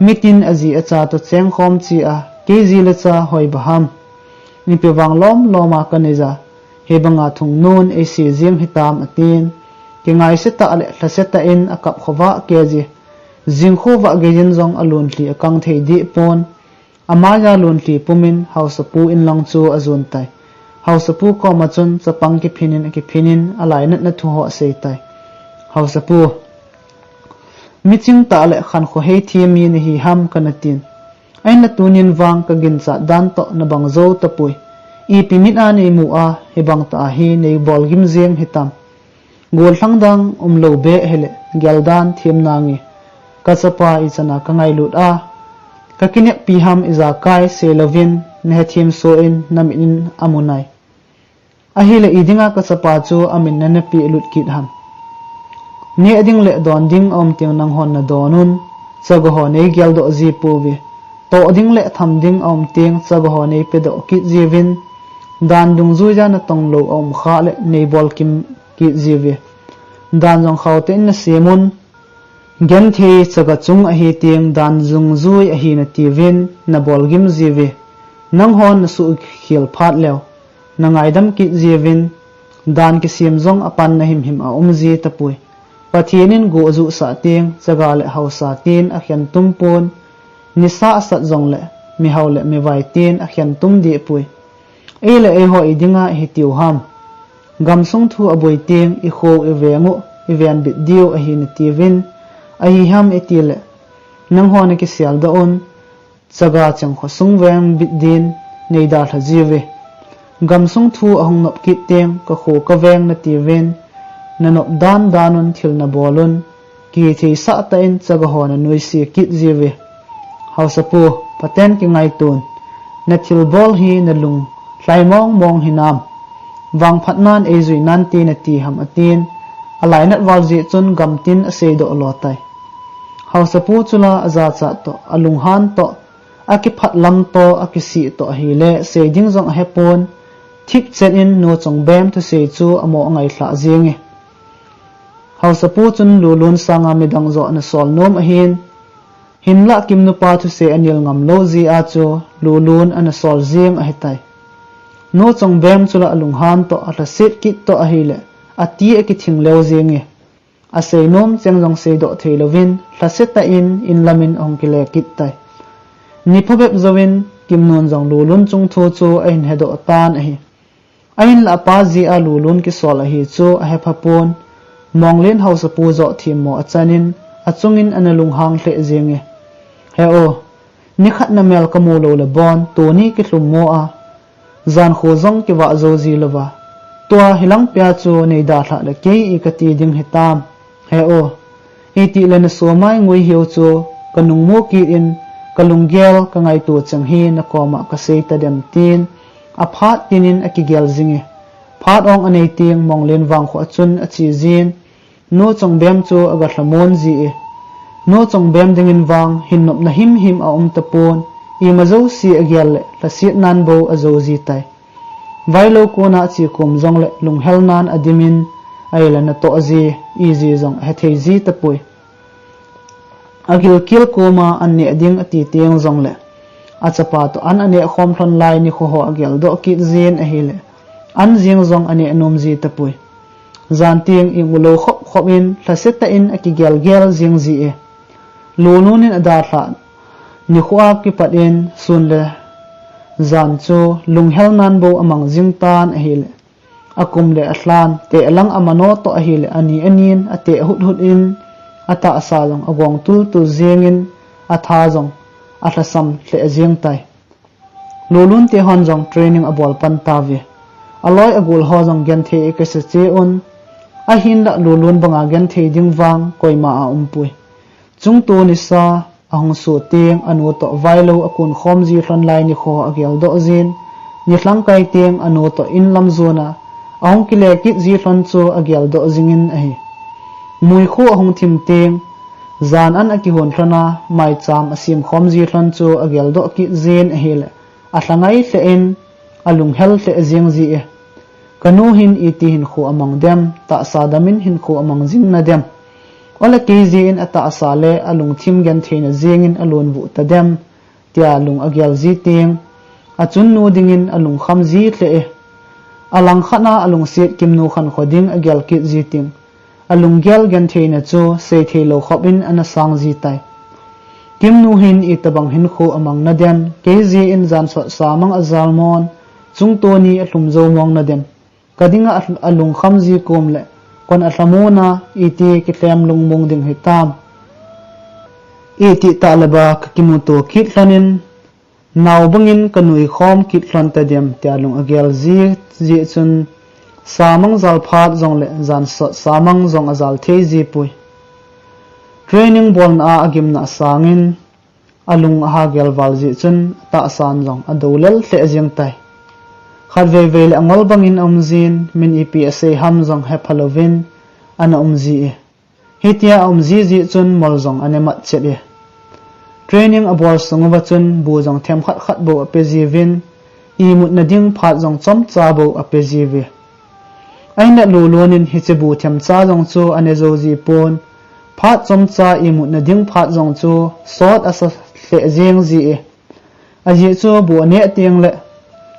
Mitin aji acha toh chengkhom che a, kei ji le cha hoiba ham? Ipi vang lomlom a kanei ja, hibanga thungnun eise jeng hitam?" atin. Kingaise tah le lhase tah in akap khovah kei ji. Jingkhovah geiyin jong alun lhi akang thei dih pon. Amaiya lun lhi pum in Haosapu in lang chu ajon tai. Haosapu koma chun chapang kiphin in akiphin in alainatna thu ho asei tai. "Haosapu, miching tah le khankho heithem mi nahi ham kana tin. Ahinla tunin vang kaginchat dan toh nabang jou tapoi. Ipi mit a neimu a, hibang tah a hi neibol gim jeng hitam? Gollhang dang umlou beh hile, geldan them nange. Kachapa ichan a kangailut a, kakineppi ham ijakai seilouvin, nahethem soh in namit in amu nai. Ahile idinga kachapa chu amin nana peh lut kit ham? Neh ding le don ding aum teng nanghon nadon un, chaga ho neigel doh ji pouve. Toh ding le tham ding aum teng chaga ho neipe doh kit jiuvin, dan dungjuiya natong lou aum khah le neibol kim kit jiuve. Dan jong khauh tah in nasem un, genthei chaga chung ahi teng dan dungjui ahi natiuvin nabol gim jiuve. Nanghon nasuh khel phat leu nangaidam kit jiuvin, dan kisem jong apanna himhim aum ji tapoi. Pathen in gojuh sah teng chaga le haosa tin akhen tum pon, nisa asat jongle mihao le mivai tin akhen tum dih poi. Ei le eiho idinga ihitiu ham? Gamsung thu aboi teng ikho u iveng u iven bit diu ahi natiuvin, ahi ham itile, nanghon nakisel doh un, chaga cheng khosung veng bit din neidalha jiuve. Gamsung thu ahung nop kit teng kakho kaveng natiuvin, nanop dan dan un thil nabol un, kitheisah tah in chaga ho nanuisat kit jiuve. Haosapu, phaten kingaiton, nathilbol hi nalung lhai mong mong hinam? Vangphatnan eijui nante nati ham atin, alainat val jeh chun gamtin asei doh lo tai. Haosapu chu la ajachat toh, alunghan toh, akiphat lam toh, akisih toh ahile, sei ding jong ahepon, thipchet in Nu Chongbem thusei chu amo angailhah jenge. Haosapu chun Lulun sanga midang joh ana sol nom ahin, hinlah Kim nupa thusei anel ngam lou jeh a chu Lulun ana sol jeng ahitai. Nu Chongbem chu la alunghan toh, alhaset kit toh ahile, ati akithing leu jenge. asei nom cheng jong seidoh thei louvin, lhasetah in in lamin ahung kile kit tai. Ni phabep jouvin Kimnun jong Lulun chungthu chu ahin hedoh tan ahi. Ahinlah apa jia Lulun kisol ahi chu ahephapon, Monglen haosapu joh themmo achanin, achungin ana lunghang lheh jenge. He o, nikhat namel kamu lou le bon, tuni kilhum mo a, jankho jong kivah jou ji louva, tua hilangpia chu neidalhah le kei i kati ding hitam. He o, itile nasomai ngui hiu chu kanung mu kit in, kalunggel kangaito cheng hi nakoma kasei tadem, tin aphat tinin akigel jinge. Phat ong anei teng Monglen vangkho a chun ache jin, Nu Chongbem chu agalhamon jie. Nu Chongbem dingin vang hin nopna himhim aum tapon, ima jouse agel le lhasetnan bou ajou ji tai. Vailou kona ache kom jongle lunghel nan adimin, ahile natoh ji, iji jong ahethei ji tapoi. Agilkel koma an neh ding ati teng jongle, achapa toh an aneh khom lhon lai nikho ho ageldoh kit jin ahile, an jeng jong aneh nom ji tapoi. Jan teng imu lou khop khop in lhasetah in akigelgel jeng jie. Lulun in adalhah nikho a kipat in sun le jan chu lunghel nan bou amang jing tan ahile, akum le alhan, teh lang amano toh ahile, ani anin, ateh hut hut in, atahsa jong agong tul tul jengin, atha jong alhasam lheh jeng tai. Lulun te hon jong training abol pan tauve. Aloi agol ho jong genthei akisa cheh un, ahinlah Lulun banga genthei ding vang koima aumpoi. Chungto nisa ahung sut teng anu toh vailou akun khom ji lhon lai nikho ageldoh jin, nilhang kai teng anu toh in lam jona ahung kile kit ji lhon chu ageldoh jingin ahi. Muikho ahung thim teng, jan an akihon lhon a, maicham asem khom ji lhon chu ageldoh kit jin ahile, alhangai lheh in, alunghel lheh jeng jie. Kanu hin iti hinkho amang dem, tahsa damin hinkho amang jing nadem. Ole kei jeh in atahsa le alungthim gentheina jengin alon vuh tadem, tia lung agel ji teng, achun nu dingin alungkham ji lheh e. Alangkhat a alungset Kimnu khankho ding agel kit ji teng, alunggel gentheina chu seithei lou khop in ana sang ji tai. Kimnu hin itobang hinkho amang nadem, kei jeh in jan sot samang ajal mon, chungto ni alhum jou mong nadem. Kadinga alungkham ji kom le, kon alhamon a, iti kilhem lungmong ding hitam. Iti tah le ba kakimuto kit lhon in, nao bangin kanui khom kit lhon tadem, tia lung agel ji, jeh chun, samang jal phat jongle, jan sot samang jong ajal thei ji poi. Training bolna a agimna asangin, alung ahagel val jeh chun, atahsan jong adou lel lheh jeng tai. Khatvei vei le angol bangin aum jin, min ipi asei ham jong hepha louvin, ana um ji e. Hitia aum ji jeh chun mol jong ane mat chet e. Training abol sung uva chun bu jong themkhat khat bou ape jiuvin, imutna ding phat jong chomcha bou ape jiuve. Ahinlah Lulun in hiche bu themcha jong chu ane jou ji pon, phat chomcha imutna ding phat jong chu sot asa lheh jeng ji e. Ajeh chu bu aneh teng le,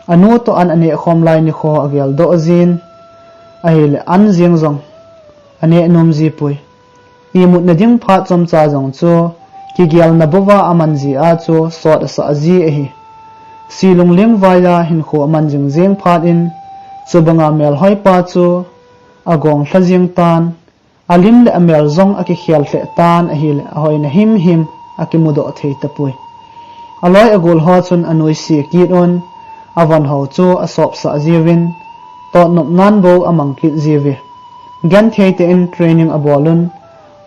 anu toh an aneh khom lai nikho ageldoh jin, ahile an jeng jong aneh nom ji poi. Imutna ding phat chomcha jong chu, kigelna bouva aman jia chu sot asah ji ahi. Silung lengvai a hinkho aman jing jeng phat in, chubanga melhoipa chu agong lha jeng tan, alim le amel jong akikhel lheh tan ahile, ahoina himhim akimudoh thei tapoi. Aloi agol ho chun anuisat kit un, avon ho chu asopsah jiuvin, totnop nan bou amang kit jiuve. Genthei tah in training abol un,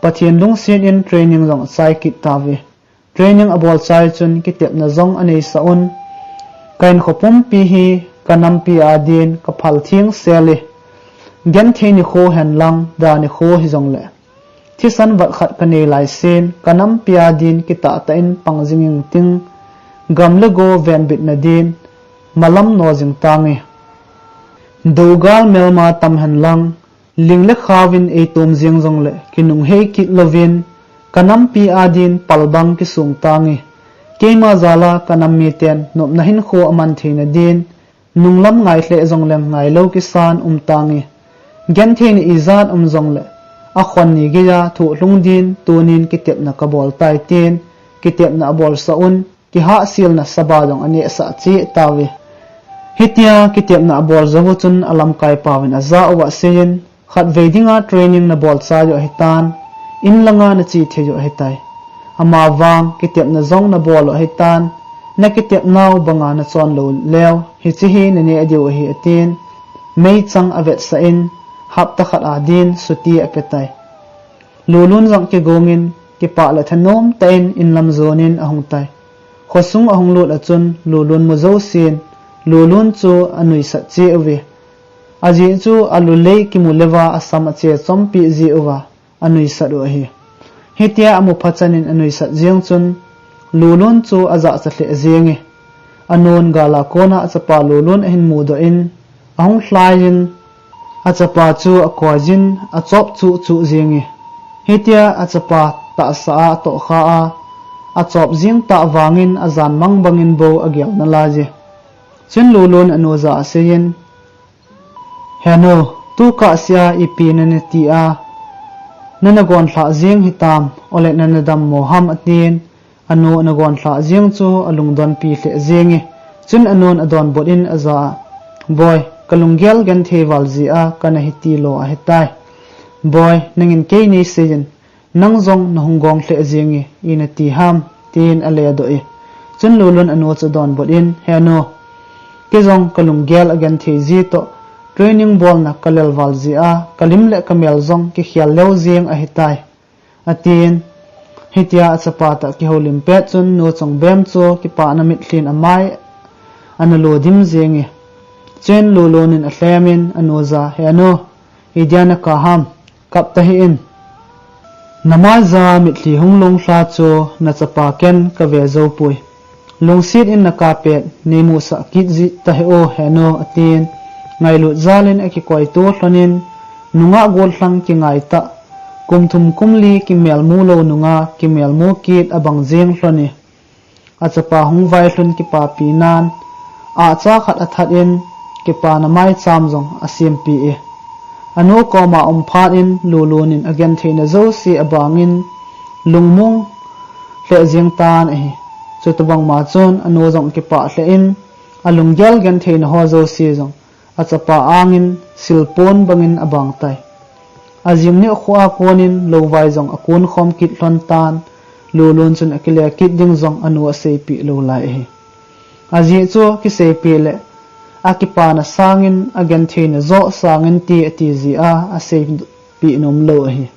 Pathen lungset in training jong achai kit tauve. Training abol chai chun kitepna jong aneisah un. Ka hinkho pumpi hi kanampi adin kaphal thengsel e. Genthei nikho henlang, da nikho hijongle, thisan vat khat kanei laisen, kanampi adin kitahtah in pang jing ingting, gam le go venbitna din malam no jing tange. Dougal melma tam henlang, ling le khauvin eitom jeng jongle kinunghei kit louvin, kanampi adin palbang kisong tange. Keima jal a kanam miten nopna hinkho aman theina din, nunglam ngai lheh jongleng ngailou kisan um tange. Gentheina ijat um jongle, akhon ni geiya thohlung din tunin kitepna kabol tai tin, kitepna abolsah un, kihahselna saba jong anehsah cheh tauve. Hitia kitepna abol jou u chun alamkai pauvin ajah uva aseiyin, khatvei dinga training nabol chai u ahitan, in langa nache thei u ahitai. Amavang kitepna jong nabol u ahitan, nakitepnau banga nachon lou leu, hiche hi naneh diu ahi atin, meichang avetsah in, hapta khat a din chutti apetai. Lulun jong kigongin, kipah le thanom tah in inlam jonin ahung tai. Khosung ahung lut a chun Lulun mu jousen, Lulun chu anuisat cheh uve. Ajeh chu alulei kimu leuva asam ache chompi jeh uva anuisat u ahi. Hitia amu phat chanin anuisat jeng chun Lulun chu ajahcha lheh jenge. Anun gala kona achapa Lulun ahin mudoh in, ahung lhaiyin, achapa chu akoiyin, achop chuh chuh jenge. Hitia achapa tahsa a atohkha a, achop jeng tah vangin ajan mang bangin bou agel nalaiye. Chun Lulun anu jah a aseiyin, He nu, tu kahsea ipi nana ti a, nana gonlhah jeng hitam, ole nana dammo ham atin, anu ana gonlhah jeng chu alungdonpi lheh jenge. Chun anun adonbut in ajah a, Boi, kalunggel genthei val jeh a kana hiti lou ahitai. Boi, nangin kei neiseiyin, nang jong nahung gong lheh jenge, ina ti ham, tin aledoh e. Chun Lulun anu chu adonbut in, He nu, kei jong kalunggel agenthei ji toh, training bolna kalel val jeh a, kalim le kamel jong kikhel leu jeng ahitai, atin. Hitia achapa tah kihoulim pet chun nu Chongbem chu kipana mitlhin amai ana lo dim jenge. Chun Lulun in alhemin anu jah a, He nu, idia nakap ham, kap tahih in. Namai jah a mitlhi hung lunglha chu nachapa ken kave joupoi. Lungset in nakap pet neimusah kit jing tahih o he nu, atin. Ngailut jal in akikoito lhonin, nungah gollhang kingai tah, kum thum kum li kimelmu lou nungah kimelmu kit abang jeng lhone. Achapa hung vailhun kipapi nan, ahcha khat athat in, kipana maicham jong asempeh e. Anu koma um phat in Lulun in agentheina jouse abangin, lungmong lheh jeng tan ahi. Chutobang ma chun anu jong kipah lheh in, alunggel gentheina ho jouse jong achapa angin silpon bangin abang tai. Ajing nikho a konin louvai jong akon khom kit lhon tan, Lulun chun akile kit ding jong anu aseipeh lou lai ahi. Ajeh chu kiseipeh le, akipana sangin, agentheina joh sangin ti ati jeh a aseipeh nom lou ahi.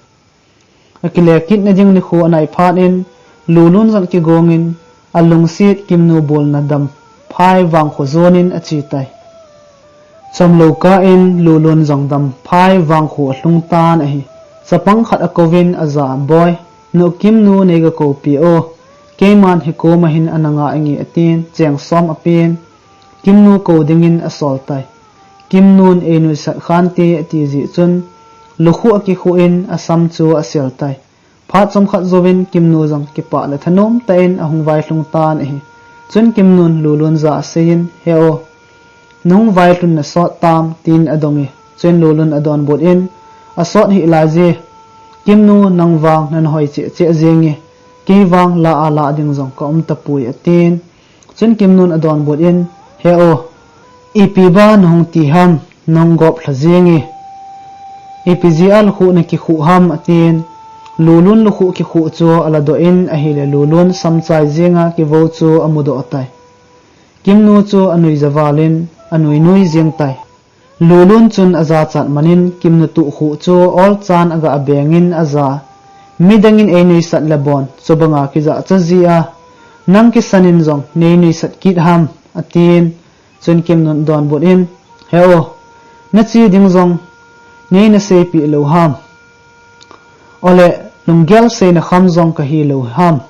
Akile kitna ding nikho anai phat in, Lulun jong kigongin, alungset Kimnu bulna damphai vangkho jonin ache tai. Chomlou kah in Lulun jong damphai vangkho alhung tan ahi. Chapang khat akouvin ajah a, Boi, nu Kimnu nei gakoupi o. Keiman hikoma hin ana nga inge, atin, cheng som apen, Kimnu kou dingin asol tai. Kimnun einuisat khante ati jeh chun, lukhuh akikhuh in asam chu asel tai. Phat chomkhat jouvin Kimnu jong kipah le thanom tah in ahung vailhung tan ahi. Chun Kimnun Lulun jah a aseiyin, He o, nahung vailhun nasot tam, tin adong e. Chun Lulun adonbut in, Asot hih laiye, Kimnu nang vang nana hoi cheh cheh jenge, kei vang la a lah ding jong kaum tapoi, atin. Chun Kimnun adonbut in, He o, ipi ba nahung ti ham, nahung gop lha jenge, ipi jeh a lukhuh nakikhuh ham, atin. Lulun lukhuh kikhuh chu aladoh in ahile Lulun samchai jenga kivou chu amudoh tai. Kimnu chu anuija valin anuinui jeng tai. Lulun chun ajachat manin Kimnu tuhkhuh chu olchan aga bengin ajah a, Midangin einuisat le bon, chubanga kijahcha jeh a, nang kisanin jong neinuisat kit ham, atin. Chun Kimnun donbut in, He o, nache ding jong neina seipeh lou ham. Ole, lunggel seina kham jong kahilou ham.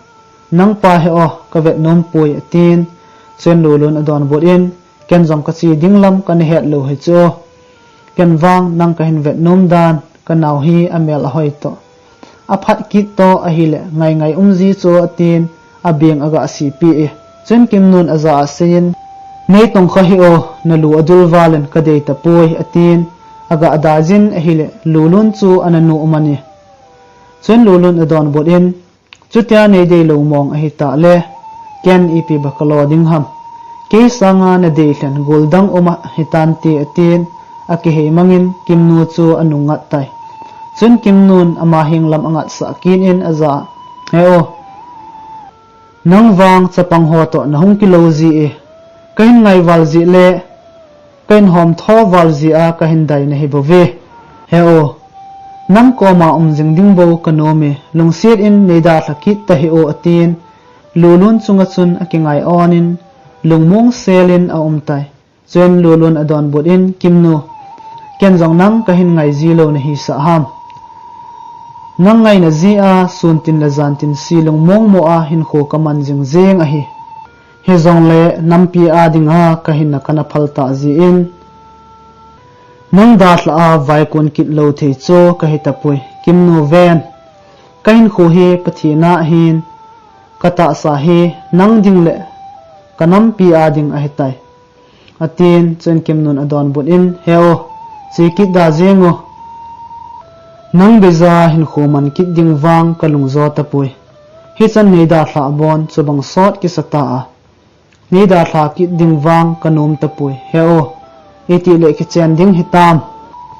Nangpa he o, kavet nompoi, atin. Chun Lulun adonbut in, Ken jong kache ding lam kana het lou hichu. Ken vang nang kahin vet nom dan, kanao hi amel ahoi toh, aphat kit toh ahile ngaingai umji chu, atin, abeng aga seipeh e. Chun Kimnun ajah a aseiyin, Neitongkha hih o, nalu adul valin kadei tapoi, atin, aga daijin ahile Lulun chu ana nuh man e. Chun Lulun adonbut in, chutia neidei lou mong ahitah le, ken ipi ba kalo ding ham. Kei sanga nadei lhen gul dang um ahitan te atin, akihei mangin Kimnu chu anung ngat tai. Chun Kimnun ama heng lam angatsah kit in aja, he o, nang vang chapang ho toh nahung kilo ji e, kahin ngai val ji le, kahin hom tho val ji a kahin dai nahi bou ve. He o, nang koma um jing ding bou kanom e, lungset in neidalha kit tahih o atin, Lulun chunga chun akingai on in, lungmong sel in aum tai. Chun Lulun adonbut in, Kimnu, ken jong nang kahin ngai ji lou nahisah ham. Nang ngaina ji a, sun tin le jan tin si lungmong mo a hinkho kaman jing jeng ahi. Hijongle nampi a dinga kahinna kana phal ta ji in, nang dalha a vaikun kit lou thei chu kahi tapoi. Kimnu ven, kahinkho hi Pathen a ahin, katahsa hi nang ding le kanampi a ding ahitai, atin. Chun Kimnun adonbut in, he o, che kit da jeng o. Nang beija hinkho man kit ding vang kalung jo tapoi. Hichan neidalha bon chubang sot kisa ta a, neidalha kit ding vang kanom tapoi. He o, itih le kichen ding hitam,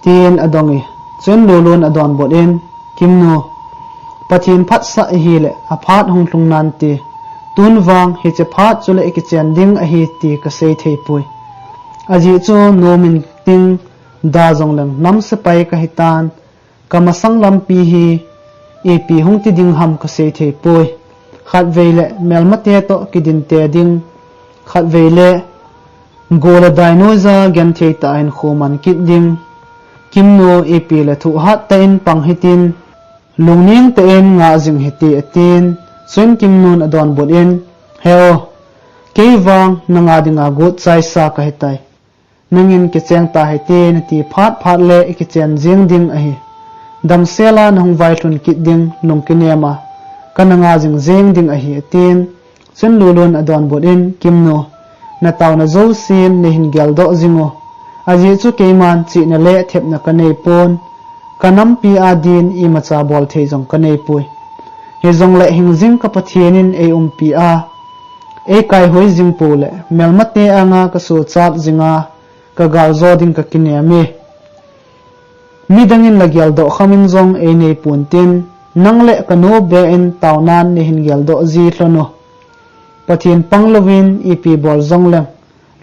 tin adong e. Chun Lulun adonbut in, Kimnu, Pathen phatsah ahile aphat hung lhung nante. Tun vang hiche phat chule kichen ding ahi ti kasei thei poi. Ajeh chu nom inting, da jongleng nam sepai kahitan, kamasang lampi hi ipi hung ti ding ham kasei thei poi. Khatvei le melmate toh kidin te ding, khatvei le gol a dai noija genthei tah a hinkho man kit ding. Kimnu, ipi le thohhat tah in pang hitin, lungning tah in ngah jing hite, atin. Chun Kimnun adonbut in, he o, kei vang nanga dinga got chaisa kahitai. Nangin kicheng ta hite nati phat phat le ikichen jeng ding ahi. Damsel a nahung vailhun kit ding lungkinem a kana ngah jing jeng ding ahi, atin. Chun Lulun adonbut in, Kimnu, nataona jousen neihin geldoh jing o. Ajeh chu keiman chihna le thepna kanei pon, kanampi a din imacha bol thei jong kanei poi. Hijongle hingjing ka Pathen in eiumpi a, eikaihoi jing pou le, melmate anga kasochat jinga, kagal jo ding kakinem e. Midang in la geldoh kham in jong einei pon tin, nang le kanu be in taonan neihin geldoh ji lhon o. Pathen pang louvin ipi bol jongleng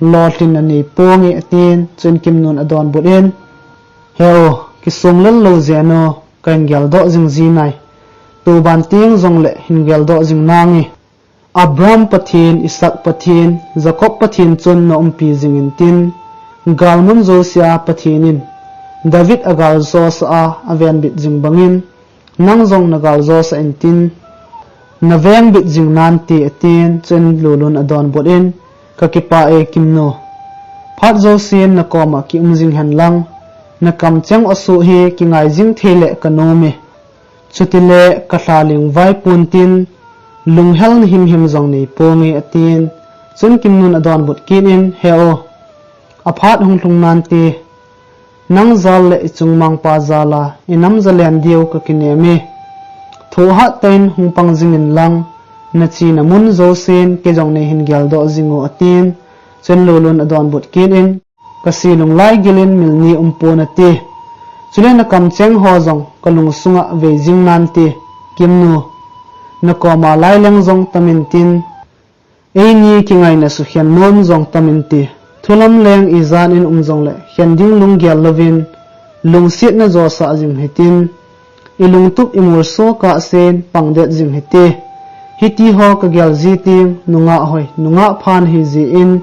lolhinna nei ponge, atin. Chun Kimnun adonbut in, he o, kisonglel lou jeng o, kahin geldoh jing ji nai. Tuban teng jongle hin geldoh jing nange. Abraham Pathen, Isaac Pathen, Jacob Pathen chun naumpi jing intin, galmun jousea Pathen in David agal josah a avengbit jing bangin, nang jong nagal josah intin, navengbit jing nante, atin. Chun Lulun adonbut in, kakipah e Kimnu. Phat jousen nakoma kium jing hen lang, nakamcheng asoh hi kingai jing thei le kanom e. Chutile kalha lingvai pon tin, lunghelna himhim jong nei ponge, atin. Chun Kimnun adonbut kit in, he o, aphat hung lhung nante. Nang jal le ichung mangpa jal a inam jalen diu kakinem e. Thohhat tah in hung pang jing in lang, nachena mun jousen kei jong neihin geldoh jing o, atin. Chun Lulun adonbut kit in, kasi lunglai gilin mil ni um pon ati. Chule nakamcheng ho jong kalung sunga vei jing nante, Kimnu. Nakoma laileng jong tam intin, eini kingaina sukhen nom jong tam inte. Thulam leng ijat in um jongle khen ding lunggel louvin, lungsetna josah jing hitin, ilungtup imolso kahsen pangdet jing hite. Hitiho kagel ji teng, nungah hoi, nungah pha nahi jeh in,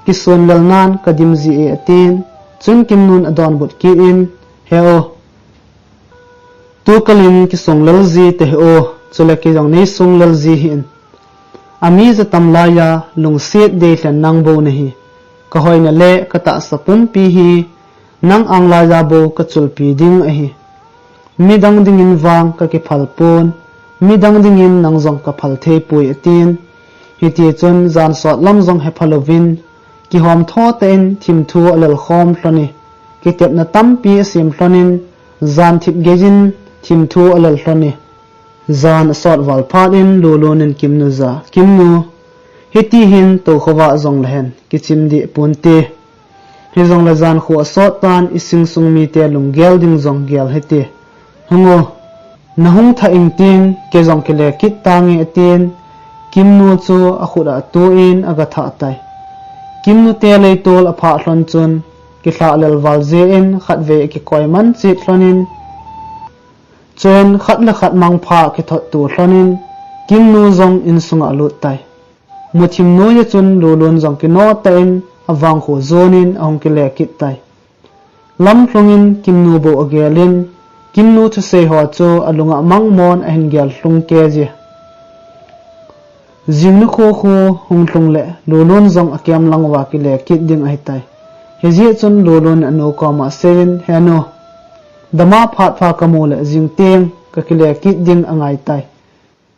kisonglel nan kadim ji e, atin. Chun Kimnun adonbut kit in, he o, tukal in kisonglel ji tahih o, chule kei jong neisonglel ji hih in. Ami jatam laiya lungset deilhen nang bou nahi. Kahoina le katahsa pumpi hi nang anglaiya bou kachulpi ding ahi. Midang dingin vang kakiphal pon, midang dingin nang jong kaphal thei poi, atin. Hitichun jan sot lam jong hepha louvin, kihom tho tah in thimthu alel khom lhon e. Kitepna tampi asem lhon in, jan thip geiyin thimthu alel lhon e. Jan asot val phat in Lulun in Kimnu ja, Kimnu, hiti hin tokhova jong lehen, kichim dih ponte. Hijongle jan khu asot tan ising sung mite lunggel ding jong gel hite. Hung o, nahung thah ing tin, kei jong kile kit tange atin, Kimnu chu akhut a atuin aga thah tai. Kimnu te leitol aphah lhon chun, kilhah lel val jeh in khatvei akikoi man chet lhon in, chuin khat le khat mangpha kithot tu lhon in, Kimnu jong insunga alut tai. Muthim noiya chun Lulun jong kino tah in avang khu jon in ahung kile kit tai. Lam lhung in Kimnu bou agel in, Kimnu thusei ho chu alunga mangmon ahin gel lhung kei ji. Jing nikho khu hung lhung le Lulun jong akem lang uva kile kit ding ahitai. Hijeh chun Lulun in anu koma asei in, He nu, dama phat pha kamu le jing teng kakile kit ding angai tai.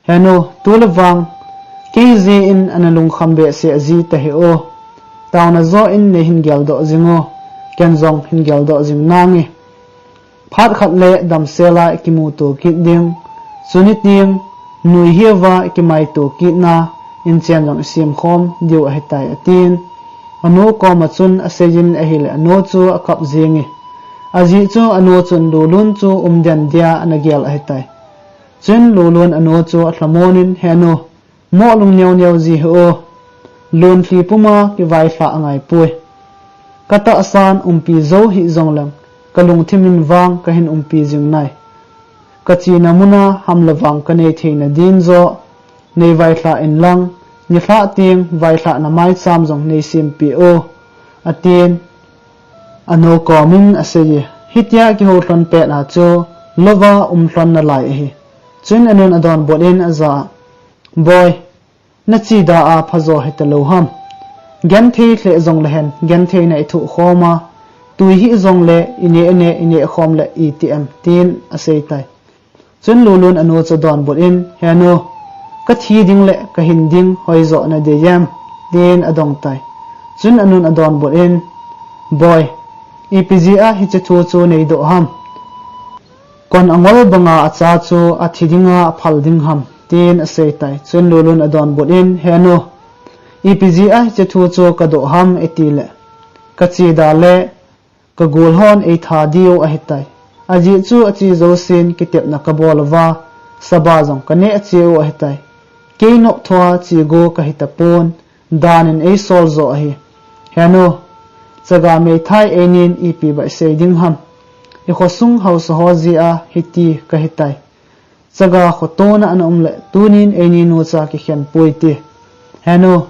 He nu, tu le vang, kei jeh in ana lungkham behseh ji tahih o. Taona jo in neihin geldoh jing o, ken jong hin geldoh jing nange. Phat khat le damsel a ikimuto kit ding. Chuni teng, nui hiuva ikimaito kitna, inchen jong isemkhom diu ahitai, atin. Anu koma chun asei in ahile anu chu akap jenge. Ajeh chu anu chun Lulun chu umden dia ana gel ahitai. Chuin Lulun anu chu alhamon in, He nu, moh lungneo neo ji hih o. Lunlhi puma kivailhah angai poi. Katahsan umpi jou hih jongleng, kalungthim in vang kahin umpi jing nai. Kachena muna ham le vang kanei theina din joh, neivailhah inlang, nilhah teng vailhahna maicham jong neisempeh o, atin. Anu komin asei e, hitia kihou lhon pet a chu, louva um lhon nalai ahi. Chuin anun adonbut in aja, Boi, nachida a phajo hitalou ham. Genthei lheh jonglehen, gentheina ithoh khom a, tui hih jongle ineh neh, ineh khom le iti em, tin asei tai. Chuin Lulun anu chu adonbut in, He nu, kathi ding le kahin ding hoijoh nadei em, tin adong tai. Chuin anun adonbut in, Boi, ipi jeh a hiche thu chu neidoh ham. Kon angol banga acha chu athi dinga aphal ding ham, tin asei tai. Chuin Lulun adonbut in, He nu, ipi jeh a hiche thu chu kadoh ham itile, kachida le kagol hon eitha diu ahitai. Ajeh chu ache jousen kitepna kabol uva, saba jong kaneh cheh u ahitai. Kei nopthoa chego kahitapon, dan in eisol joh ahi. He nu, chaga meithai einin ipi ba isei ding ham. Ikhosung haosa ho jeh a hiti kahitai. Chaga khotona ana um le tunin eini nucha kikhen poi ti. He nu,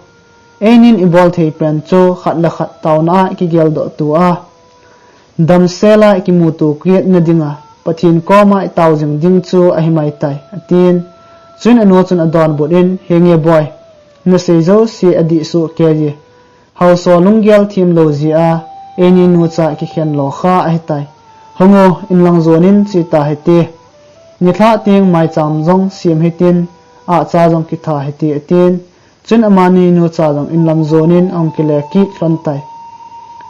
einin ibol thei pen chu khat le khat taona a ikigeldoh tua, damsel a ikimuto kitna dinga Pathen koma itao jing ding chu ahimai tai, atin. Chuin anu chun adonbut in, Henge boi, nasei jouse adih soh kei e. Haosa lunggel themlou jeh a, eini nucha kikhen lo kha ahitai. Hung o, inlang jonin cheta hite. Nilhah teng maicham jong sem hitin, ahcha jong kitha hite, atin. Chuin amani nucha jong inlam jonin ahung kile kit lhon tai.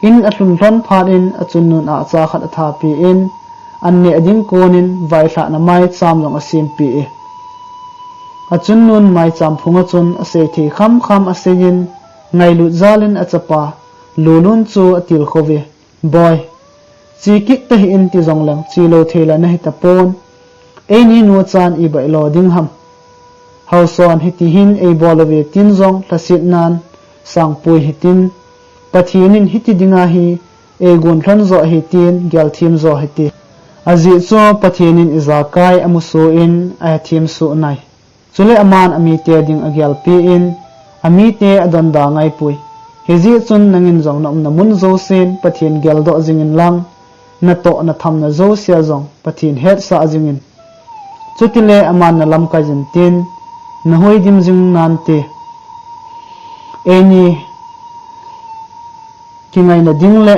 In alhun lhon phat in achunnun ahcha khat athapi in, an neh ding konin vailhahna maicham jong asempeh e. Achunnun maicham phunga chun asei thei khamkham asei in, ngailut jal in achapa Lulun chu atilkhou ve. Boi, che kit tahih in ti jongleng, chelou thei la nahitapon. Eini nuchan iba ilo ding ham. Haosan hiti hin eibol uve tin jong lhasetnan sangpoi hitin, Pathen in hiti dinga hi eigon lhon joh ahi tin gelthem jo hite. Ajeh chu Pathen in ijakai amusoh in ahethem soh nai. Chule aman amite ding agelpi in, amite adonda ngaipoi. Hijeh chun nangin jong naumna mun jousen Pathen geldoh jingin lang, natoh nathamna jousea jong Pathen hetsah jingin. Chutile aman nalamkai jin tin, nahoi dim jing nante. Eini kingaina ding le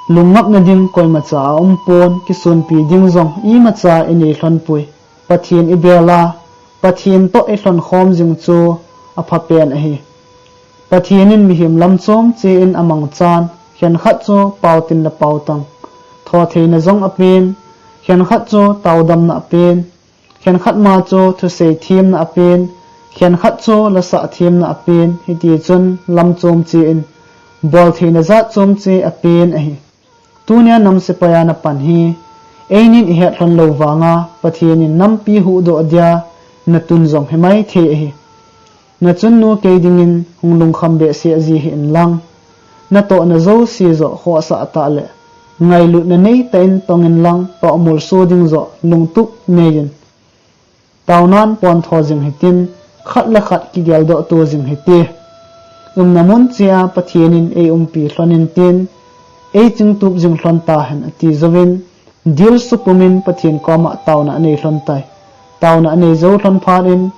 lungngapna ding koimacha aumpon, kisonpi ding jong imacha inei lhonpoi. Pathen ibel a, Pathen toh ilhonkhom jing chu aphapen ahi. Pathen in mihem lamchom che in amangchan, khenkhat chu paotin le paotang thotheina jong apen, khenkhat chu taodamna apen, Khenkhat ma chu thusei themna apen, khenkhat chu lasah themna apen, hiti chun lam chom che in, bol theina jat chom che apen ahi. Tunia nam sepai a napan hi, einin ihet lhon lou vanga, Pathen in nampi huhdoh dia natun jong himai thei ahi. Nachunnu kei dingin hung lungkham behseh ji hih in lang, natohna jouse joh khohsah tah le ngailutna neitah in tong in lang, tohmolso ding joh lungtup nei in. Taonan pontho jing hitin, khat le khat kigeldoh to jing hite. Umna mun chea Pathen in eiumpi lhon intin, eichingtup jing lhon tahen ati jouvin, dilsu pumin Pathen koma taona anei lhon tai. Taona anei jou lhon phat in,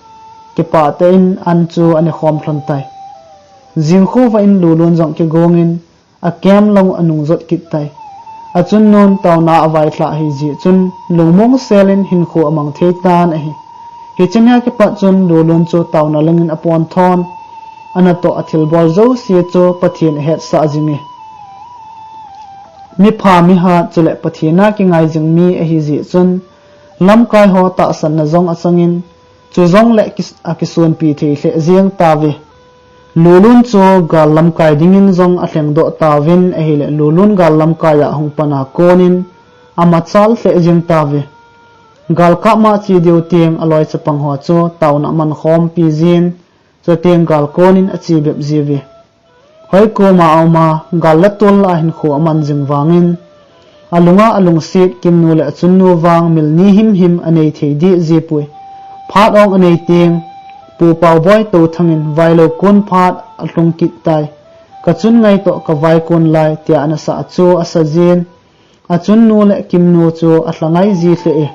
kipah tah in an chu anekhom lhon tai. Jingkhovah in Lulun jong kigongin, akem lang anung jot kit tai. Achunnun taona availhah ahi jeh chun, lungmong selin hinkho amang thei tan ahi. Hiche nia kipat chun Lulun chu taona langin aponthon, anatoh athilbol jouse chu Pathen ahetsah jing e. Mipha mihat chule Pathen a kingai jing mi ahi jeh chun, lamkai ho tahsanna jong achangin, chujongle akis-, akisonpi thei lheh jeng tauve. Lulun chu gal lamkai dingin jong alhengdoh tauvin ahile, Lulun gal lamkai a hung pan a konin amachal lheh jeng tauve. Galkap ma che diu teng aloi chapang ho chu taona amankhompi jin, chuteng gal konin ache bep jiuve. Hoikoma auma, gal le tol lah a hinkho aman jing vangin, alunga alungset Kimnu le achunnu vang mil ni himhim anei thei deh jipoi. Phat ong anei teng, Pu Paoboi Touthang in vailou kon phat alhung kit tai. Kachun ngai toh kavaikon lai, tia anasah chu asajin, achunnu le Kimnu chu alhangai ji lheh e.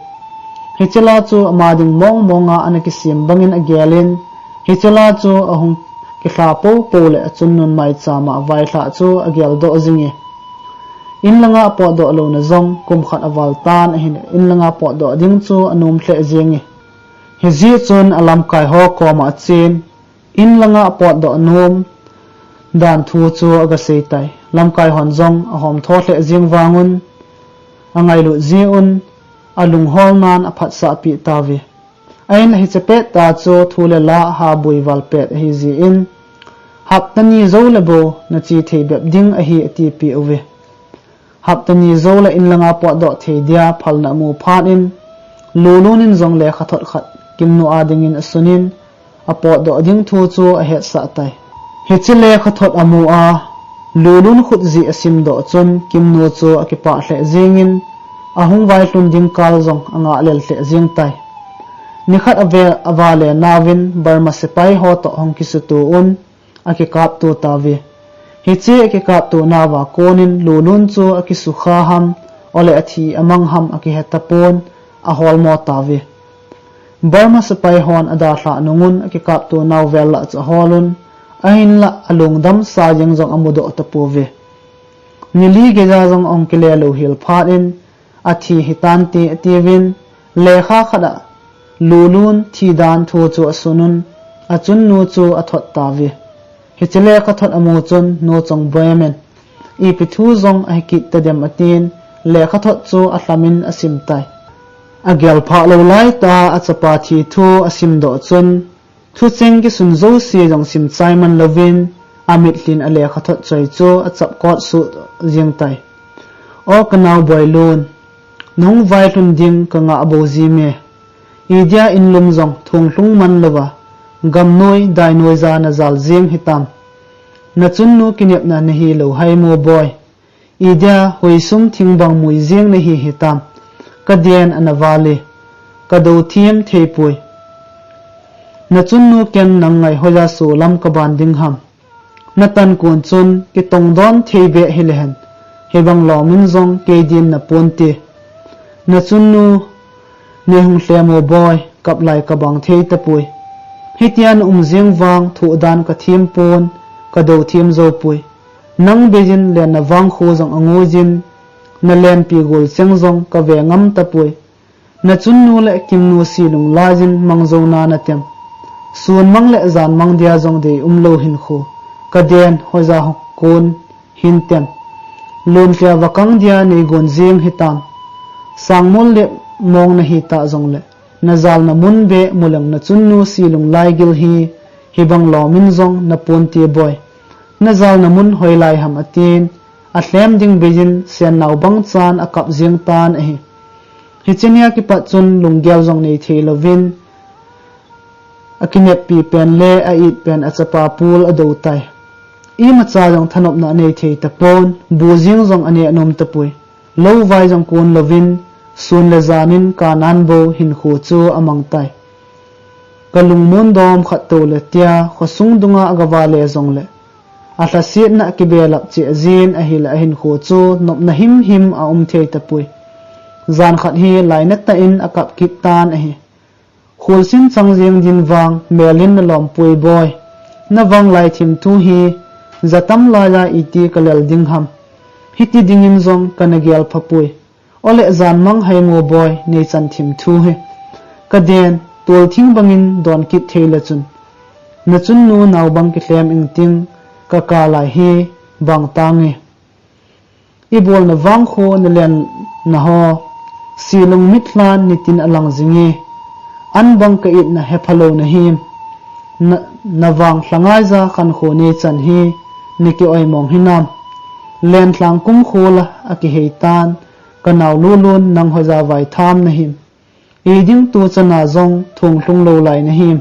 Hiche la chu ama ding mong monga anakisem bangin agelin, hiche la chu ahung kilha poupou le achunnun maichama vailhah chu ageldoh jing e. Inlanga apotdoh louna jong kum khat aval tan ahin, inlanga potdoh ding chu anom lheh jeng e. Hijeh chun alamkai ho koma achen, inlanga potdoh nom dan thu chu agasei tai. Lamkai hon jong ahomtho lheh jeng vangun, angailut jeh un, alungholnan aphatsahpeh tauve. Ahinla hiche pettah chu thu le la haboi val pet ahi jeh in, hapta ni jou le bou nache thei bep ding ahi atipeh uve. Hapta ni jou le inlanga potdoh thei dia phalna amu phat in, Lulun in jong lekhathot khat Kimnu a dingin asunin, apotdoh ding thu chu ahetsah tai. Hiche lekhathot amu a, Lulun khut jeh asimdoh chun Kimnu chu akipah lheh jengin, ahung vailhun ding kal jong angah lel lheh jeng tai. Nikhat ave, avale nauvin Burma sepai ho toh hung kisuto un, akikapto tauve. Hiche akikapto nauva konin Lulun chu akisukha ham, ole athi amang ham akihe tapon, aholmo tauve. Burma sepai hon adalhah nungun akikapto nau vel lah chu aholun, ahinlah alungdam sa jeng jong amudoh tapouve. Ni li geija jong ahung kile louhel phat in, athi hitante atiuvin, lekha khat a Lulun thi dan thu chu asunun, achunnu chu athot tauve. Hiche lekhathot amu chun Nu Chongbem in, ipi thu jong ahi kit tadem atin, lekhathot chu alhamin asim tai. Agel phah lou laitah a achapa thi thu asimdoh chun, thucheng kisun jouse jong simchai man louvin, amitlhin a lekhathot choi chu achapkot soh jeng tai. O kanao Boilun, nahung vailhun ding kangah bou jime. Idia inlum jong thunglhung man louva, gamnoi dainoi ja najal jeng hitam. Nachunnu kinepna nahilou haimo Boi. Idia hoisum thingbang mui jeng nahi hitam. Kaden ana val e. Kadou them theipoi. Nachunnu ken nang ngai hoiya solam kaban ding ham. Natan kon chun kitongdon thei beh hilehen, hibang lomin jong kei din naponte. Nachunnu neihung lhemo Boi, kap lai kabang thei tapoi. Hitia naum jeng vang thoh dan kathem pon, kadou them joupoi. Nang beiyin lenna vangkho jong angoijin, nalenpi golcheng jong kave ngam tapoi. Nachunnu le Kimnu silung laiyin mangjouna natem. Sunmang le janmang dia jong deium lou hinkho. Kaden hoiya kon hintem. Lonlhia vakang dia neigon jeng hitam. Sangmol le mong nahitah jongle, Najalna mun beh muleng nachunnu Silung laigil hi, hibang lomin jong naponte boi. Najalna mun hoilai ham atin, alhem ding beiyin Sennao bangchan akap jeng tan ahi. Hiche nia kipat chun lunggel jong nei thei louvin, akineppi pen le a-it pen achapa pul adou tai. Imacha jong thanopna anei thei tapon, bu jing jong aneh nom tapoi. Lou vai jong kon louvin, sun le janin kanan bou hinkho chu amang tai. Kalungmon dom khat tou le tia, khosung dunga agavale jongle, alhasetna akibelap cheh jin ahile ahinkho chu nopna himhim aum thei tapoi. Jan khat hi lainat tah in akap kit tan ahi. Kholsin chang jeng din vang, melin nalom poi boi. Navang lai thim thu hi, jatam laiya iti kalel ding ham. Hiti dingin jong kana gel pha poi. Ole jan mang hai ngo boi, nei chan thim thu hi. Kaden, tol thing bangin don kit thei le chun. Nachunnu nao bang kilhem ing ting, kaka lai hi bang tange. Ibolna vang kho nalen naho, Silung mitlhan nitin alang jinge. An bang ka-itna hepha lou nahim. Na, navang lhangai ja khankho nei chan hi, naki oimong hinam. Lenlhang kum kho la akihei tan, kanao Lulun nang hoiya vaitham nahim. Iding tu chana jong thonglhung lou lai nahim.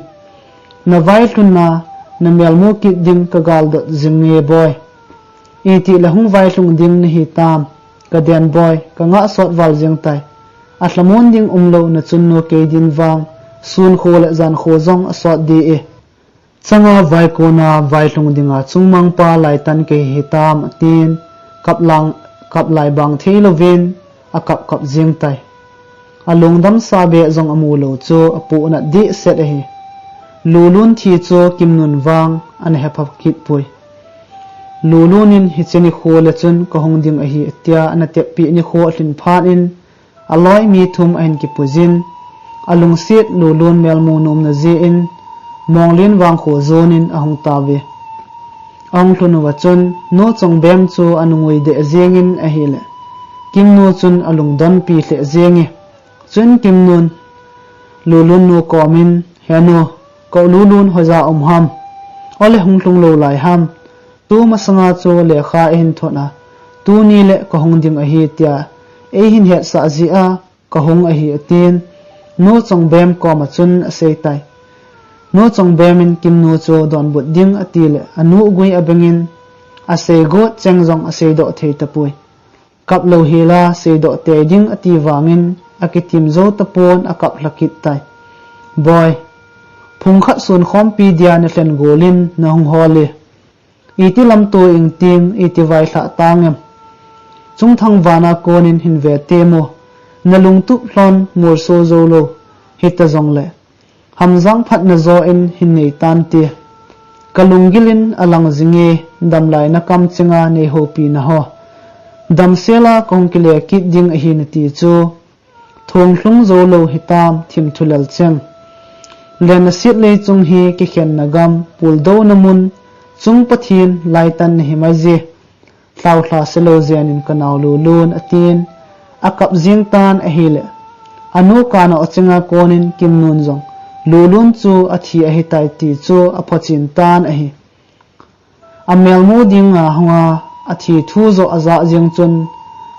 Navailhunna, namelmu kit ding kagal dot jing nge boi. Itile hung vailhung ding nahi tam. Kaden boi, kangah sot val jeng tai. Alhamon ding umlou nachunnu kei din vang, sun kho le jan kho jong asot di e. Changa vaikona vailhung dinga chungmangpa laitan kei hitam atin, kap lang, kap lai bang thei louvin, akap kap jeng tai. Alungdam sa beh jong amu lou chu apohnat dehset ahi. Lulun thi chu Kimnun vang ana hepha kit poi. Lulun in hiche nikho le chun kahung ding ahi atia ana teppi nikho alhin phat in, aloi mi thum ahin kipuijin, alungset Lulun melmu nomna jeh in, Monglin vang kho jonin ahung tauve. Ahung lhun uva chun, Nu Chongbem chu anungui deh jengin ahile, Kimnu chun alungdonpi lheh jenge. Chun Kimnun, Lulun nu komin, He nu, ka u Lulun hoiya um ham? Ole hung lhung lou lai ham? Tu masanga chu lekha eihin thot a, tuni le kahung ding ahi tia eihin hetsah jeh a kahung ahi atin, Nu Chongbem koma chun asei tai. Nu Chongbem in Kimnu chu donbut ding atile, anu gui abengin, asei got cheng jong asei doh thei tapoi. Kap lou hela seidoh tei ding ati vangin akitim jou tapon akap lha kit tai. Boi, phung khat sun khompi dia nalhen golin nahung hol e. Iti lamto ing ting, iti vailhah tang em? Chungthang vana konin hin ve temo, nalungtup lhon molso jou lou hita jongle. Hamjang phatna jo in hin nei tante. Kalunggil in alang jinge, damlai na kamchenga nei houpi naho. Damsela kahung kile kit ding ahi nati chu. Thonglhung jou lou hitam, thim thulel cheng. Lenna siat lei chung hi kikhenna gam, puldouna mun, chung Pathen laitan nahi mai je. Lhaulha selou jenin kanao Lulun atin, akap jing tan ahile. Anu kana o chenga konin Kimnun jong, Lulun chu athi ahitai ti chu aphochen tan ahi. Amelmu dinga hunga athi thu jo ajah jeng chun,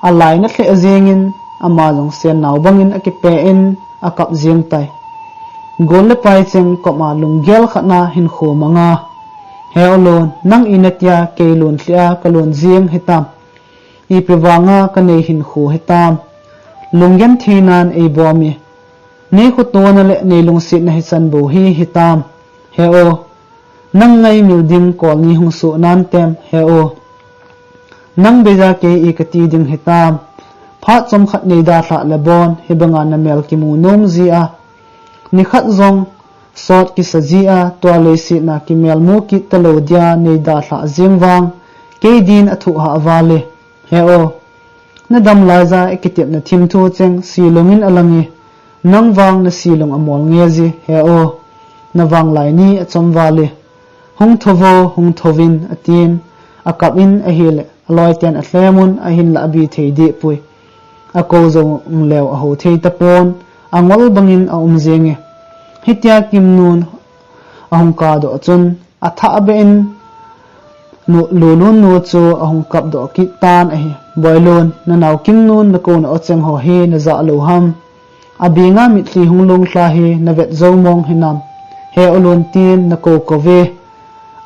alainat lheh jengin, ama jong Sennao bangin akipe in, akap jeng tai. Gol le pai cheng koma lunggel khatna hinkho manga. He u Lun, nang ina tia kei lun lheh a kalun jeng hitam. Ipi vanga kanei hinkho hitam. Lunggentheinan eibom e. Nei khotona le nei lungsetna hichan bou hi hitam. He u. Nang ngaimil ding kol ni hung soh nantem, he u. Nang beija kei i kati ding hitam. Phat chomkhat nei dalhah le bon, hibanga namel kimu nom jia. Nikhat jong, sot kisa jia, tua leiset na kimelmu kit talou dia nei dalhah jeng vang, kei din athuhhah vale. He u, nadam laija ikitepna thimthu cheng silungin alange, nang vang nasilung amol nge ji, he u, navanglai ni achom vale. Hung thouvo, hung thouvin, atin, akap in ahile, aloiten alhemun, ahinlah abi thei dehpoi. Akou jong leu ahou thei tapon, angol bangin aum jenge. Hitia Kimnun ahung kahdoh chun athah beh in nu, Lulun nu chu ahung kapdoh kit tan ahi. Boilun, nanao Kimnun nakou na ocheng ho hi najah lou ham? Abinga mitlhi hung lungthla hi navet jou mong hinam? He Olun, tin nakou kou ve.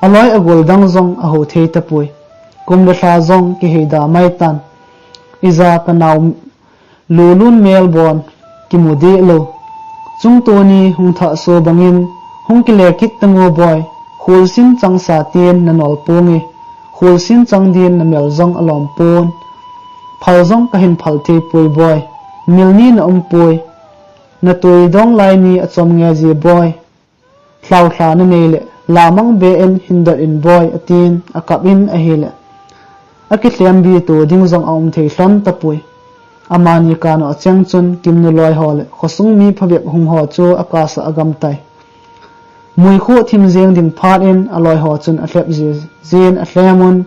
Aloi agol dang jong ahou thei tapoi. Kum le lha jong kihei da mai tan. Ija kanao Lulun melbon kimu deh lou. Chungtuni hung thah so bangin hung kile kit tango boi. Khulsin chang sa tin nanol ponge. Khulsin chang din namel jong alom pon. Phal jong kahin phal thei poi boi. Mil ni naum poi. Natui dong lai ni achom nge ji boi. Lhaothla nanei le lamang beh in hindot in boi, atin akap in ahile akilhem bi to ding jong aum thei lhon tapoi. Amani kano acheng chun Kimnu loi ho le khosung mi phabep hung ho chu akasah agam tai. Muikhu thim jeng ding phat in aloi ho chun alhep ji, jin alhem un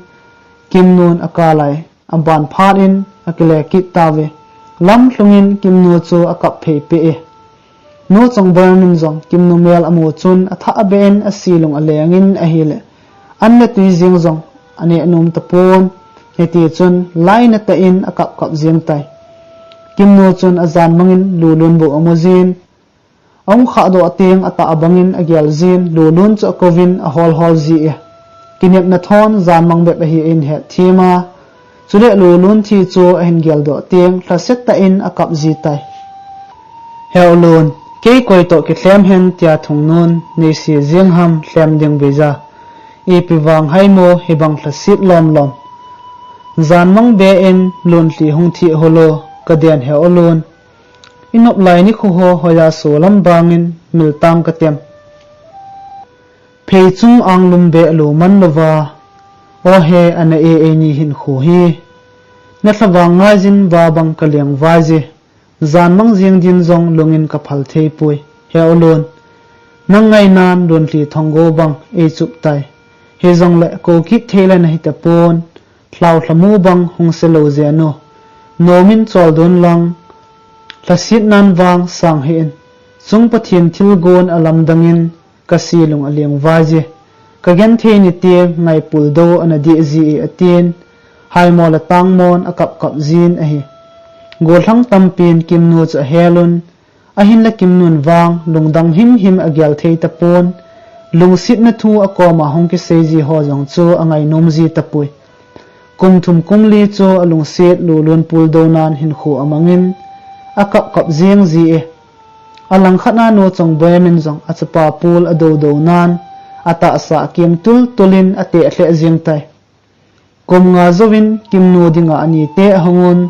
Kimnun akah lai. Aban phat in akile kit tauve. Lam lhungin Kimnu chu akap phei peh e. Nu Chongboi min jong Kimnu mel amu chun athah beh in asilung aleng in ahile an le tui jeng jong aneh nom tapon. Hiti chun lainat tah in akap kap jeng tai. Kimnu chun ajan mangin Lulun bou amu jin. Ahung khahdoh teng atah bangin agel jin, Lulun chu akouvin ahol hol ji e. Kinepna thon jan mang bep ahi in het thim a. Chule Lulun thi chu ahin geldoh teng lhaset tah in akap ji tai. He Olun, kei koi toh kilhem hen tia thungnun neise jeng ham, lhem ding beija. Ipi vang haimo hibang lhaset lom lom. Jan mang beh in Lunlhi hung thi holo, kaden he Olun. I nop lai nikho ho hoiya so lam bangin mil tang katem. Phei chung ang lum beh lou man louva. O he ana e eini hinkho hi. Na lhavang ngai jin va bang kaleng vai ji. Jan mang jing din jong lungin kaphal thei poi. He Olun. Nang ngainan Lunlhi thonggo bang eichup tai. Hijongle kou kit thei le nahi tapon. Lhao lhamu bang hung se lou jeng u. Nomin chol don lang. Lhaset nan vang sang hih in. Chung Pathen thilgon alamdangin kasilung aleng vai ji. Kagenthei nite ngai pul dou ana dih ji e atin. Haimo le tangmon akap kap jin ahi. Gollhang tampin Kimnu chu ahel un. Ahinla Kimnun vang lungdang himhim agel thei tapon, lungsetna thu akoma hung kisei ji ho jong chu angainom ji tapoi. Kum thum kum li chu alungset Lulun puldou nan hinkho amangin akap kap jeng ji e. Alangkhat a Nu Chongboi min jong achapa pul adou dou nan atahsa akem tul tul in ateh lheh jeng tai. Kum nga jouvin Kimnu dinga anite ahung un,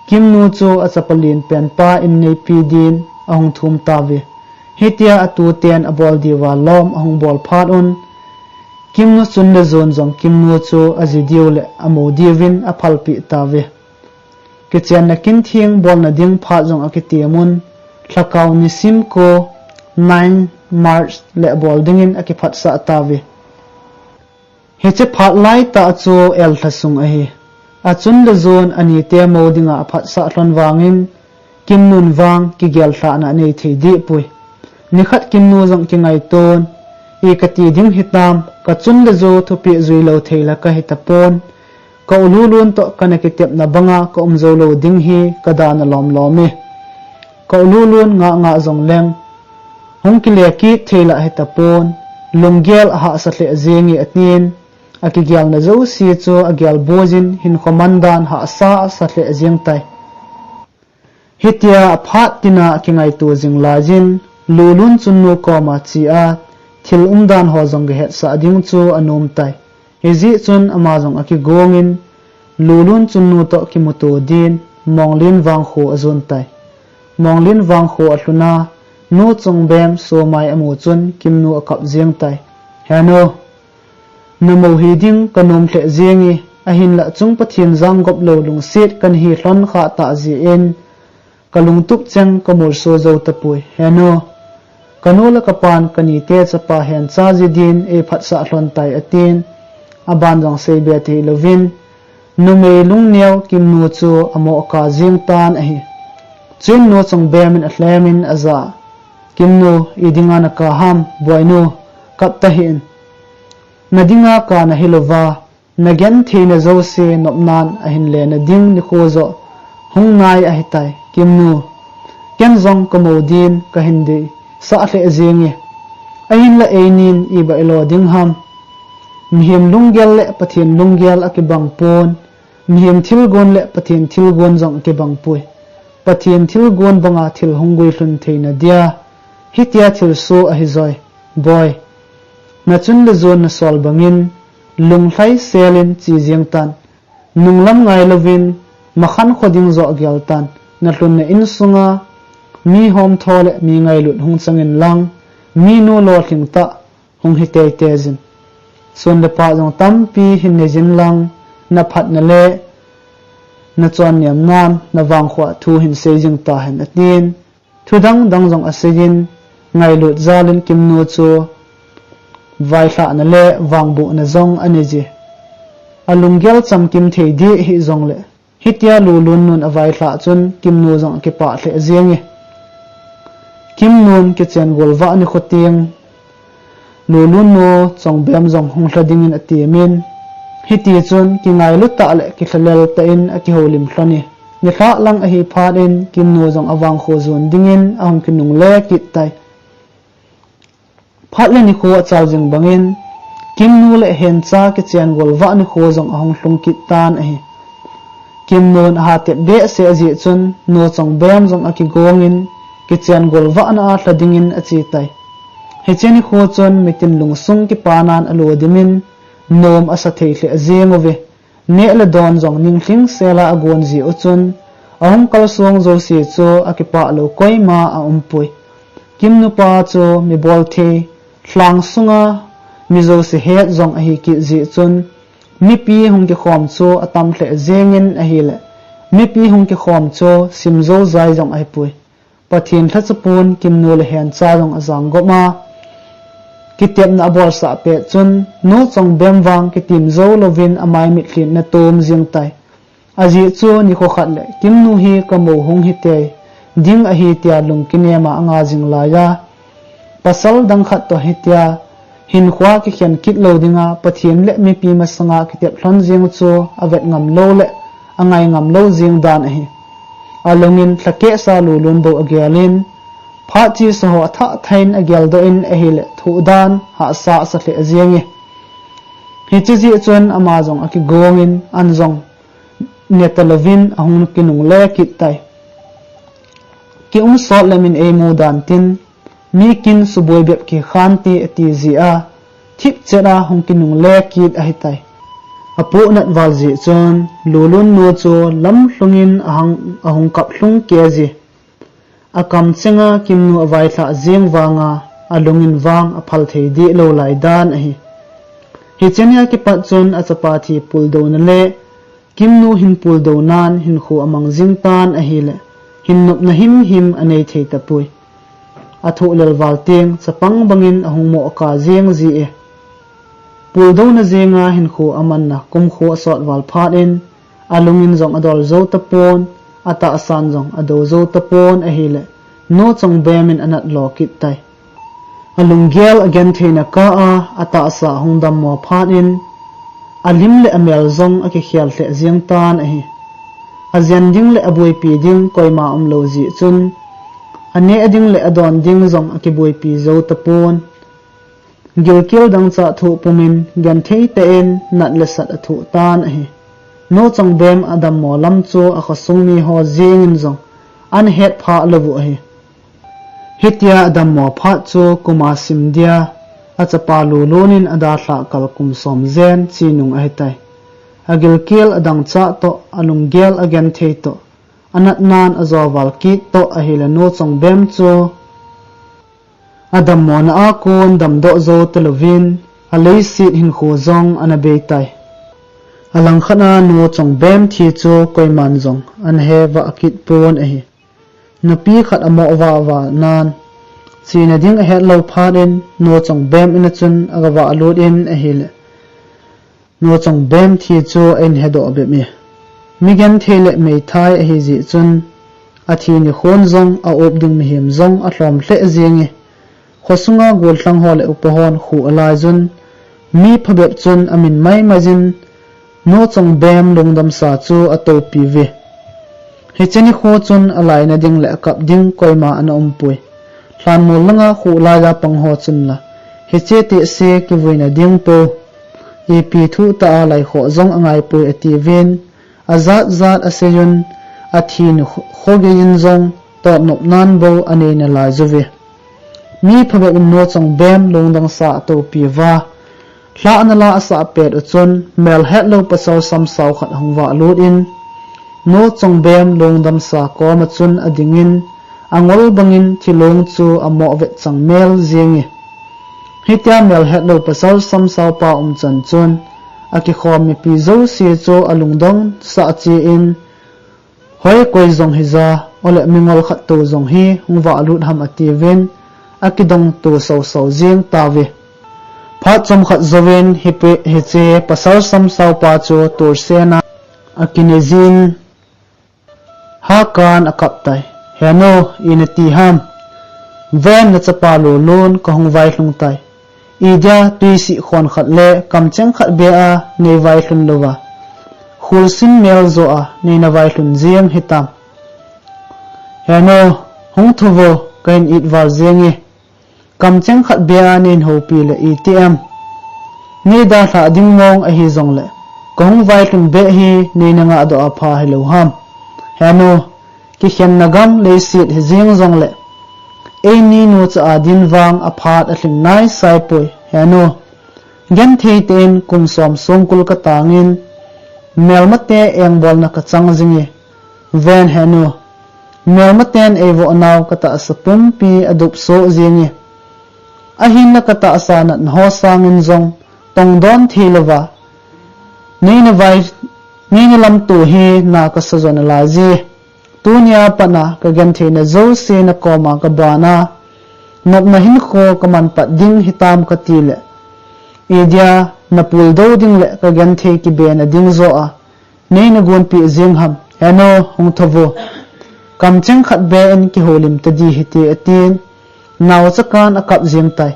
Kimnu chu achapa lenpen pa inneipi din ahung thum tauve. Hitia atuten abol diuva lom ahung bol phat un, Kimnu chun le jon jong Kimnu chu aji diu le amu diuvin aphalpeh tauve. Kichenna kin theng bolna ding phat jong akitem un, lhakao nisim ko nine March le bol dingin akiphatsah tauve. Hiche phat laitah chu el lha sung ahi. Achun le jon anite mo dinga aphatsah lhon vangin, Kimnun vang kigel lhahna anei thei deh poi. Nikhat Kimnu jong kingaiton, i kati ding hitam, kachun le jo thupeh jui lou thei la kahi tapon. Ka u Lulun toh kana kitepna banga kaum jou lou ding hi kadana lom lom e. Ka u Lulun ngah ngah jong leng, hung kile kit thei la hi tapon, lunggel ahahsa lheh jenge atin, akigelna jouse chu agel boijin hinkho mandan hahsa asa lheh jeng tai. Hitia aphat tina kingaito jing laiyin, Lulun chunnu koma che a, thil umdan ho jong gahetsah ding chu anom tai. Hijeh chun ama jong akigongin, Lulun chunnu toh kimuto din, Monglen vangkho ajon tai. Monglen vangkho alhun a, Nu Chongbem somai amu chun Kimnu akap jeng tai. Henu, namo hi ding kanom lheh jenge, ahinlah chung Pathen jang gop lou lungset kana hi lhon kha tah jeh in, kalungtup cheng kamolso jou tapoi. Henu, kanu le kapan kanite chapa hencha ji din eiphatsah lhon tai atin, aban jong seibe thei louvin, numei lungneo Kimnu chu amo akap jeng tan ahi. Chuin Nu Chongbem in alhem in aja. Kimnu, idinga naka ham, boinu, kap tahih in. Nadinga kana hilouva, nagentheina jouse nopnan ahin lena ding nikho joh hung nai ahitai, Kimnu. Ken jong kamou din kahin deisah lheh jenge. Ahinla einin iba ilo ding ham. Mihem lunggel le Pathen lunggel akibang pon. Mihem thilgon le Pathen thilgon jong akibang poi. Pathen thilgon banga thil hung guilhun theina dia hitia thilsoh ahi joi. Boi, nachun le jon nasol bangin, lunglhai selin che jeng tan. Nunglam ngailouvin, makhan kho ding joh gel tan. Nalhunna insunga mi homtho le mi ngailut hung changin lang, minu lolhing tah hung hi teitei jin. Sun le pha jong tampi hin nei jin lang, naphatna le nachonnemnan navangkhoh thu hin sei jing tahen, atin. Thu dangdang jong aseiyin, ngailut jalin Kimnu chu vailhahna le vangbohna jong anei je. Alunggel chamkim thei dih hih jongle, hitia Lulun nun availhah chun Kimnu jong akipah lheh jenge. Kimnun kichen golvah nikho teng Lulun Nu Chongbem jong hung lha dingin atemin, hitichun kingailu tah le kilhalel tah in akihoulim lhon e. Nilhah lang ahi phat in Kimnu jong avangkho jon dingin ahung kinungle kit tai. Phat le nikho achal jing bangin, Kimnu le Hencha kichen golvah nikho jong ahung lhung kit tan ahi. Kimnun ahatep behseh jeh chun, Nu Chongbem jong akigongin, kichen golvahna a lha dingin ache tai. Hiche nikho chun mitin lungsung kipanan alo dimin, nom asa thei lheh jeng uve. Neh le don jong ninglhing sela agon jeh u chun, ahung kalsong jouse chu akipah lou koima aumpoi. Kimnu pa chu mi bolthei, lhang sunga mi jouse het jong ahi kit jeh chun, mipi hung kikhom chu atam lheh jengin ahile, mipi hung kikhom chu sim jou jai jong ahipoi. Pathen lhacha pon Kimnu le Hencha jong ajang gom a, kitepna abolsah pet chun, Nu Chongbem vang kitim jou louvin amai mitlhin ana tom jeng tai. Ajeh chu nikho khat le Kimnu hi kamou hung hitei ding ahi tia lungkinem a anga jing laiya, pasal dang khat toh hitia hinkhoa kikhen kit lou dinga Pathen le mipi masanga kitep lhon jeng chu avet ngam lou le angai ngam lou jeng dan ahi. Alungin lhakehsa Lulun bou agelin, phat chesa ho athah thah in ageldoh in ahile thoh dan hahsa asa lheh jenge. Hiche jeh chun ama jong akigongin an jong neta louvin ahung kinungle kit tai. Kium sot lemin eimu dan tin, mi kin suboi bep kikhan ti ati jeh a, thipchet a hung kinungle kit ahitai. Apohnat val jeh chun, Lulun nu chu lamlhungin ahung, ahung kap lhung kei ji. Akam chenga Kimnu availhah jeng vanga, alungin vang aphal thei deh lou lai dan ahi. Hiche nia kipat chun achapa thi puldouna le Kimnu hin puldouna in hinkho amang jing tan ahile, hin nopna himhim anei thei tapoi. Athoh lel val teng, chapang bangin ahung mo kap jeng ji e. Puldouna jenga hinkho amanna kumkho asot val phat in, alungin jong adol jou tapon, atahsan jong adou jou tapon ahile, Nu Chongbem in anat lo kit tai. Alunggel agentheina kah a, atahsa ahung dammo phat in, alim le amel jong akikhel lheh jeng tan ahi. Ajen ding le aboipi ding koima umlou jeh chun, aneh ding le adon ding jong akiboipi jou tapon. Gilkel dangchah thoh pumin genthei tah in nat le sat athoh tan ahi. Nu Chongbem adammo lam chu akhosung miho jengin jong ana het phah lou u ahi. Hitia adammo phat chu kum a sim dia, achapa Lulun in adalhah kal kum som jen chenung ahitai. Agilkel adangchah toh, alunggel agenthei toh, anatnan ajo val kit toh ahile Nu Chongbem chu adammona a kon damdoh jou talouvin, aleiset hinkho jong ana bei tai. Alangkhat a Nu Chongbem thi chu koiman jong ana he vah kit pon ahi. Nupi khat amo vah vah nan, chena ding ahet lou phat in Nu Chongbem in a chun aga vah lut in ahile, Nu Chongbem thi chu ahin hedoh bep e. Mi genthei le meithai ahi jeh chun, Athi nikhon jong a-up ding mihem jong alhom lheh jenge. Khosunga gollhang ho le upa hon khuh alaiyun, mi phabep chun amin maimai jin, Nochongbem lungdamsa chu atoupiuve. Hiche nikho chun alaina ding le akap ding koima ana umpoi. Lhanmol langa khuh laiya pang ho chun la, hiche tehse kivuina ding pou, ipi thuh tah a laikhoh jong angaipoi atiuvin, ajat jat aseiyun, athi nikho geiyin jong totnopnan bou anei nalaiuve. Mi phabep in Nochongbem lungdamsa atoupiuva, lhahna la asah pet u chun, melhetlou pasal samsao khat ahung vahlut in, Nochongbem lungdamsa koma chun adingin, angol bangin thilong chu amoh vetchang mel jenge. Hitia melhetlou pasal samsao pa umchan chun, akikhom mipi jouse chu alungdong sah cheh in, hoi koi jong hija, ole mingol khat tou jong hi hung vahlut ham atiuvin, akidong tou soso jeng tauve. Phat chomkhat jouvin hiche pasal samsao pa chu tolsen a akinei jin, hakan akap tai. Henu, ina ti ham? Ven, nachapa Lolun kahung vailhung tai. Idia tuisih khon khat le kamcheng khat beh a nei vailhun louva, khulsin mel joh a neina vailhun jeng hitam? Henu, hung thovo, kahin it val jenge. Kamcheng khat beh a neihin houpi le iti em? Nei dalhah ding mong ahi jongle, kahung vailhun beh hi neina ngahdoh apha hilou ham? Henu, kikhenna gam leiset hijeng jongle, eini nucha a din vang aphat alhing naisaipoi. Henu, genthei tah in kum som songkul katangin, melmate engbolna kachang jinge. Ven henu, melmaten eivoh nau katahsa pumpi adupsoh jenge. Ahinla katahsa natna ho sangin jong tongdon theilouva, neina vai, neina lamto hi na kasa jo nalaiye. Tunia pat a kagentheina jouse nakoma kaban a, nopna hinkho kamanpat ding hitam katile, idia napuldou ding le kagenthei kibena ding joh a neina gonpeh jeng ham? Henu, hung thovo, kamcheng khat beh in kihoulim tadi hite, atin, naochakan akap jeng tai.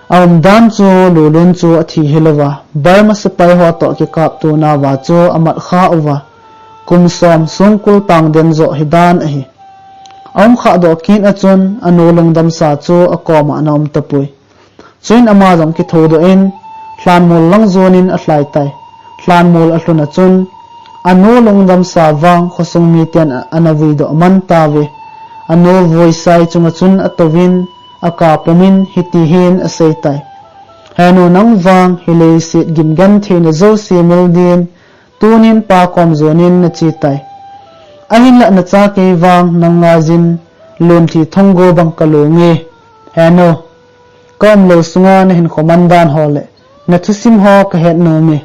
Aumdan chu Lolun chu athi hilouva, Burma sepai ho toh kikaptonauva chu amat khah uva, kum som songkul tang den joh hidan ahi. Aum khahdoh kit a chun anu lungdamsa chu akoma ana um tapoi. Chuin ama jong kithoudoh in, lhanmol lang jonin alhai tai. Lhanmol alhun a chun, anu lungdamsa vang khosung miten ana vuidoh man tauve. Anu voisai chunga chun atouvin, akap pumin hitihin asei tai. Henu, nang vang hi leiset gim gentheina jouse mil din, tunin pa kom jonin nache tai. Ahinla nacha kei vang nang ngaiyin, lonlhi thonggo bang kalonge. Henu, kaumlou sunga nahinkho man dan ho le nathusim ho kahet nome.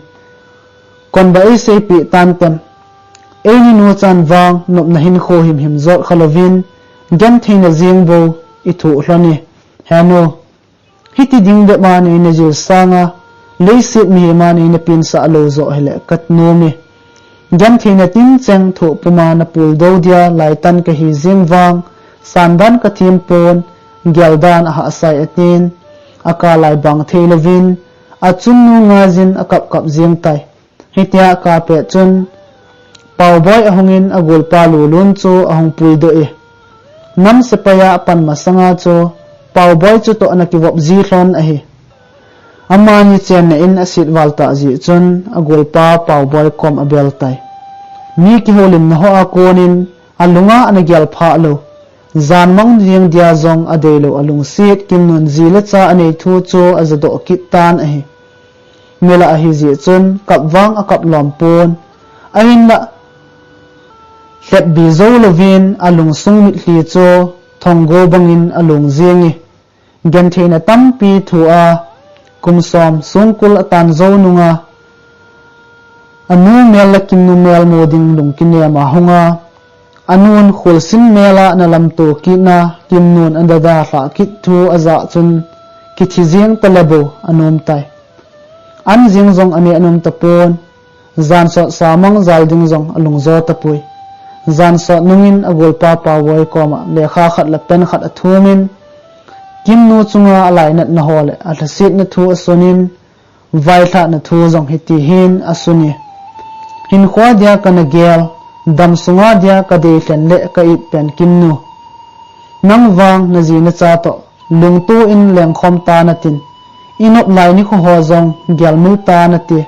Konba eiseipeh tantem? Eini nuchan vang nopna hinkho himhim jot khalouvin, gentheina jeng bou ithoh lhone. Henu, hiti ding bep a neina jil sanga, leiset mihem a neina pensah lou joh hile kanome. Gentheina tincheng thoh puma napuldou dia laitan kahi jeng vang, sandan kathem pon, geldan ahahsai, atin, akalai bang theilouvin, achunnu ngaiyin akap kap jeng tai. Hitia akap pet chun, Paoboi ahungin agolpa Lolun chu ahung puidoh e. Nam sepai a apan masanga chu, Paoboi chutoh ana kivop ji lhon ahi. Amani chenna in aset val tah jeh chun, agolpa Paoboi kom abel tai. Mi kihoulimna hoa konin, alunga ana gelphah lou, janmang jeng dia jong adeilou alungset Kimnun ji le cha anei thu chu ajadoh kit tan ahi. Milah ahijeh chun kap vang akap lom pon, ahinla lhepbi jou louvin alungsung mitlhi chu thonggo bangin along jenge. Gentheina tampi thoh a, kum som songkul atan jou nunga, anu mel le Kimnu mel mu ding lungkinem ahunga, anun khulsin mel a ana lamto kitna Kimnun ana dalhah kit thu ajah chun kithi jeng tale bou anom tai. An jeng jong aneh nom tapon, jan sot sa mang jal ding jong alungjo tapoi. Jan sot nungin agolpa Paovoi koma lekha khat le pen khat athumin, Kimnu chunga alainatna ho le alhasetna thu asunin, vailhahna thu jong hiti hin asuni. Hinkhoa dia kana gel, dam sunga dia kadei lhen le ka-it pen Kimnu. Nang vang naji nacha toh, lungtuin lengkhom ta natin, inop lai nikho ho jong gelmil ta nati.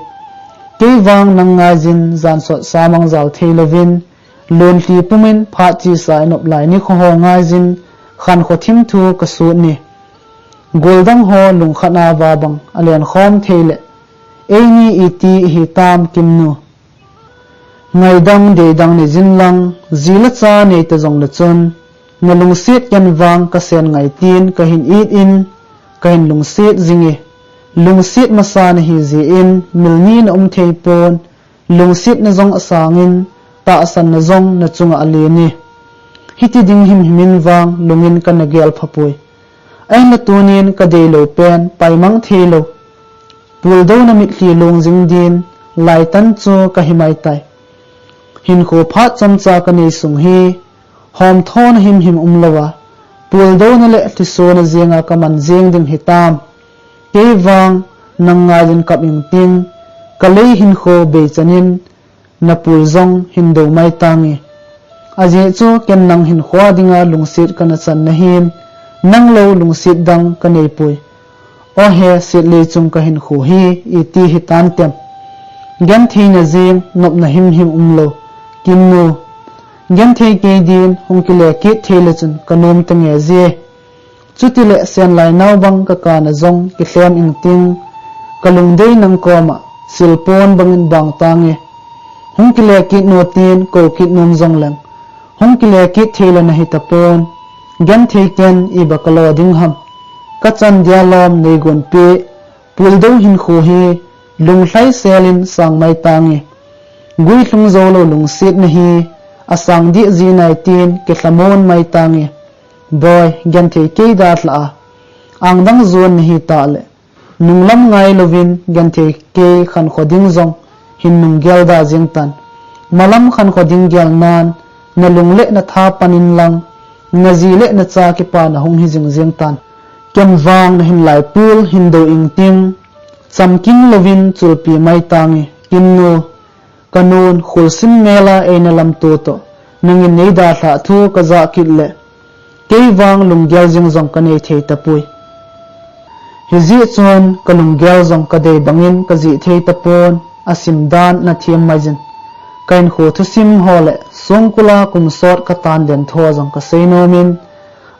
Kei vang nang ngaiyin jan sot samang jal thei louvin, lonlhi pumin phat chesa inop lai nikho ho ngaiyin khankho thim thu kasut ni. Goldang ho lungkhat a vabang alenkhom thei le, eini iti ihitam Kimnu. Ngaidam deidam neiyin lang, ji le cha neita jongle chun, nalungset ken vang kasen ngai tin kahin it in, kahin lungset jing e. Lungset masa nahi jeh in, mil ni naum thei pon, lungsetna jong asangin, tahsanna jong nachunga alen e. Hiti ding himhim in vang, lungin kana gel phapoi. Ahinla tunin kadei lou pen, paimang thei lou. Puldouna mitlhi long jing din, laitan chu kahi mai tai. Hinkho phat chomcha kanei sung hi, homthona himhim umlouva, puldouna le lhisona jenga kaman jeng ding hitam. Kei vang, nang ngaiyin kap ingting, kalei hinkho beichanin, napul jong hin do mai tange. Ajeh chu ken nang hinkhoa dinga lungset kana channa hin, nang lou lungset dang kanei poi. Ohe, Setlei chung kahinkho hi, iti hitan tem. Gentheina jeng, nopna himhim umlou. Kimnu. Genthei kei din, hung kile kit thei le chun, kanom tange je. Chutile senlai nao bang kakana jong kilhem ingting, kalungdei nang koma, silpon bangin bang tange. Hung kile kit no tin, kou kit nom jongleng. Hung kile kit thei le nahi tapon. Genthei ken iba kalo ding ham. Kachan dia lom neigon pe. Puldou hinkho hi, lunglhai selin sang mai tange. Guilhung jou lou lungsetna hi, asang dih ji nai tin, kilhamon mai tange. Boi, genthei kei dalha a. Angdang jon nahi tah le. Nunglam ngailouvin, genthei kei khankho ding jong, hin nung gel da jeng tan. Malam khankho ding gel nan, nalung le natha panin lang, naji le nacha kipana hung hi jing jeng tan. Ken vang nahin laipul, hin do ingting, chamkim louvin chulpi mai tange, Kimnu. Kanun, khulsim mela eina lamto toh, nangin neidalhah thu kajah kit le, kei vang lunggel jing jong kanei thei tapoi. Hijeh chun, kalunggel jong kadei bangin kajih thei tapon, asim dan nathem maijin. Kahinkho thusim ho le, songkula kum sot katan den tho jong kasei nomin,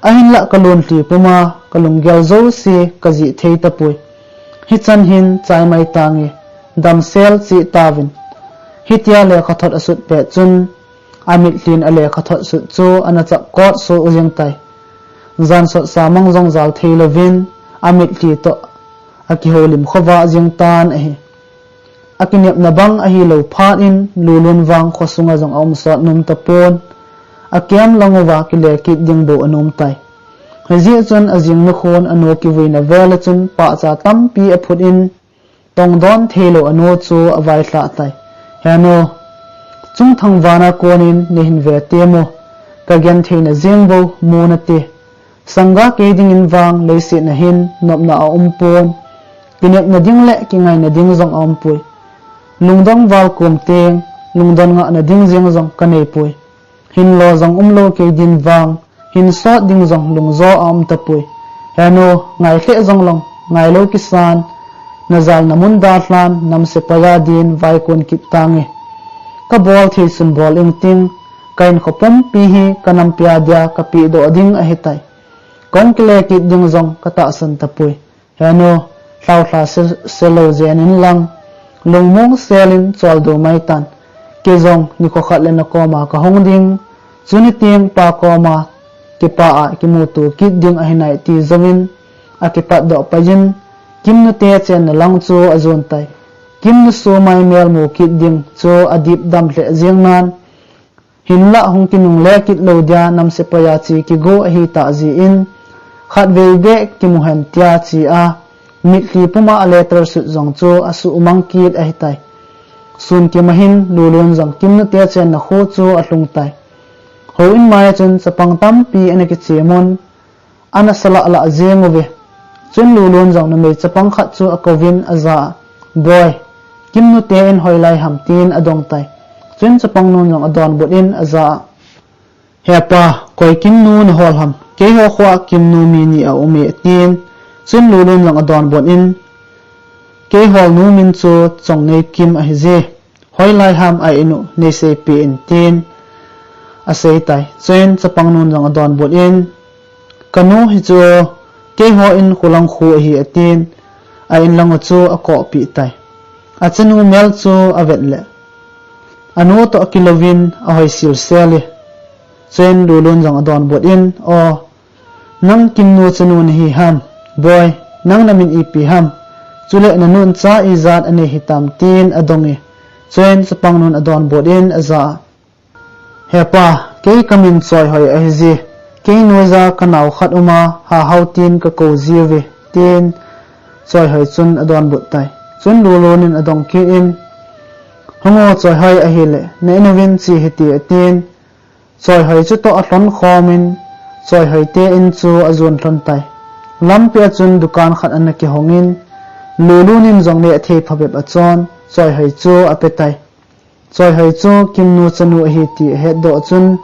ahinlah kalunlhi puma, kalunggel jouse kajih thei tapoi. Hichan hin chai mai tange, damsel cheh tauvin. Hitia lekhathot asut pet chun, amitlhin alekhathot sut chu ana chap kot soh jeng tai. Jansot samang jong jal thei louvin, amitlhi toh akihoulim khovah jeng tan ahi. Akinepna bang ahilou phat in, Lulun vang khosunga jong aum sot nom tapon, akem lang uva kile kit ding bou anom tai. Hijeh chun ajing nikhon anu kivuina vel a chun pahcha tampi aphut in, tongdon theilou anu chu availhah tai. He nu, chungthang vana konin neihin ve temo, kagentheina jeng bou mu nate. Sangga kei dingin vang leiset na hin nopna aumpon, kinepna ding le kingaina ding jong aumpoi. Lungdong val kom teng, lungdon ngahna ding jeng jong kaneipoi. Hinlo jong umlou kei din vang, hinsot ding jong lungjo aum tapoi. He nu, ngai lheh jongleng, ngailou kisan, najalna mun dalhan, namsepai a din vaikon kit tange. Kabol thei sun bol ingting, kahinkho pumpi hi kanampia dia kapehdoh ding ahitai. Kahung kile kit ding jong katahsan tapoi. He nu, lhaolha se, selou jen inlang, lungmong selin choldo maitan. Kei jong nikho khat le nakoma kahung ding, chuni teng pa koma kipah a kimuto kit ding ahinai ti jouvin, akipatdoh paiyin, Kimnute chenna lang chu ajon tai. Kimnuso maimel mu kit ding chu adipdam lheh jeng nan, hinlah hung kinungle kit lou dia namsepai a che kigo ahitah jeh in, khatvei beh kimu hen tia che a, mitlhi puma aletter sut jong chu asuhmang kit ahitai. Sun kima hin Lulun jong Kimnute chenna kho chu alhung tai. Houin mai a chun chapang tampi ana kichemun, ana salah lah jeng uve. Chun Lulun jong numei chapang khat chu akouvin aja a, "Boi, Kimnu te in hoilai ham?" tin adong tai. Chun chapangnun jong adonbut in aja a, "Hepa, koi Kimnu nahol ham? Keiho khoa Kimnu mi ni aume," atin. Chun Lulun jong adonbut in, "Keihol nu min chu Chongneikim ahije. Hoilai ham a in u neiseipeh in," tin asei tai. Chuin chapangnun jong adonbut in, "Kanu hichu keiho in kholang khu ahi," atin, a inlang u chu akohpeh tai. Achanu mel chu avet le, anu toh akilouvin ahoi silsel e. Chuin Lulun jong adonbut in, "O, nang Kimnu chanu nahi ham? Boi, nang namin ipi ham? Chule nanun cha ijat anei hitam?" tin adong e. Chuin chapangnun adonbut in aja a, "Hepa, kei kamin Choihoi ahije. Kei noiya kanao khat uma, Hahao tin kakou jiuve," tin Choihoi chun adonbut tai. Chun Lulun in adong kit in, "Hung o Choihoi, ahile na in uvin che hite," atin, Choihoi chutoh alhon khomin, Choihoi te in chu ajon lhon tai. Lampi a chun dukan khat ana kihongin, Lulun in jong neh thei phabep a chun Choihoi chu apetai. Choihoi chu Kimnu chanu ahi ti ahetdoh chun,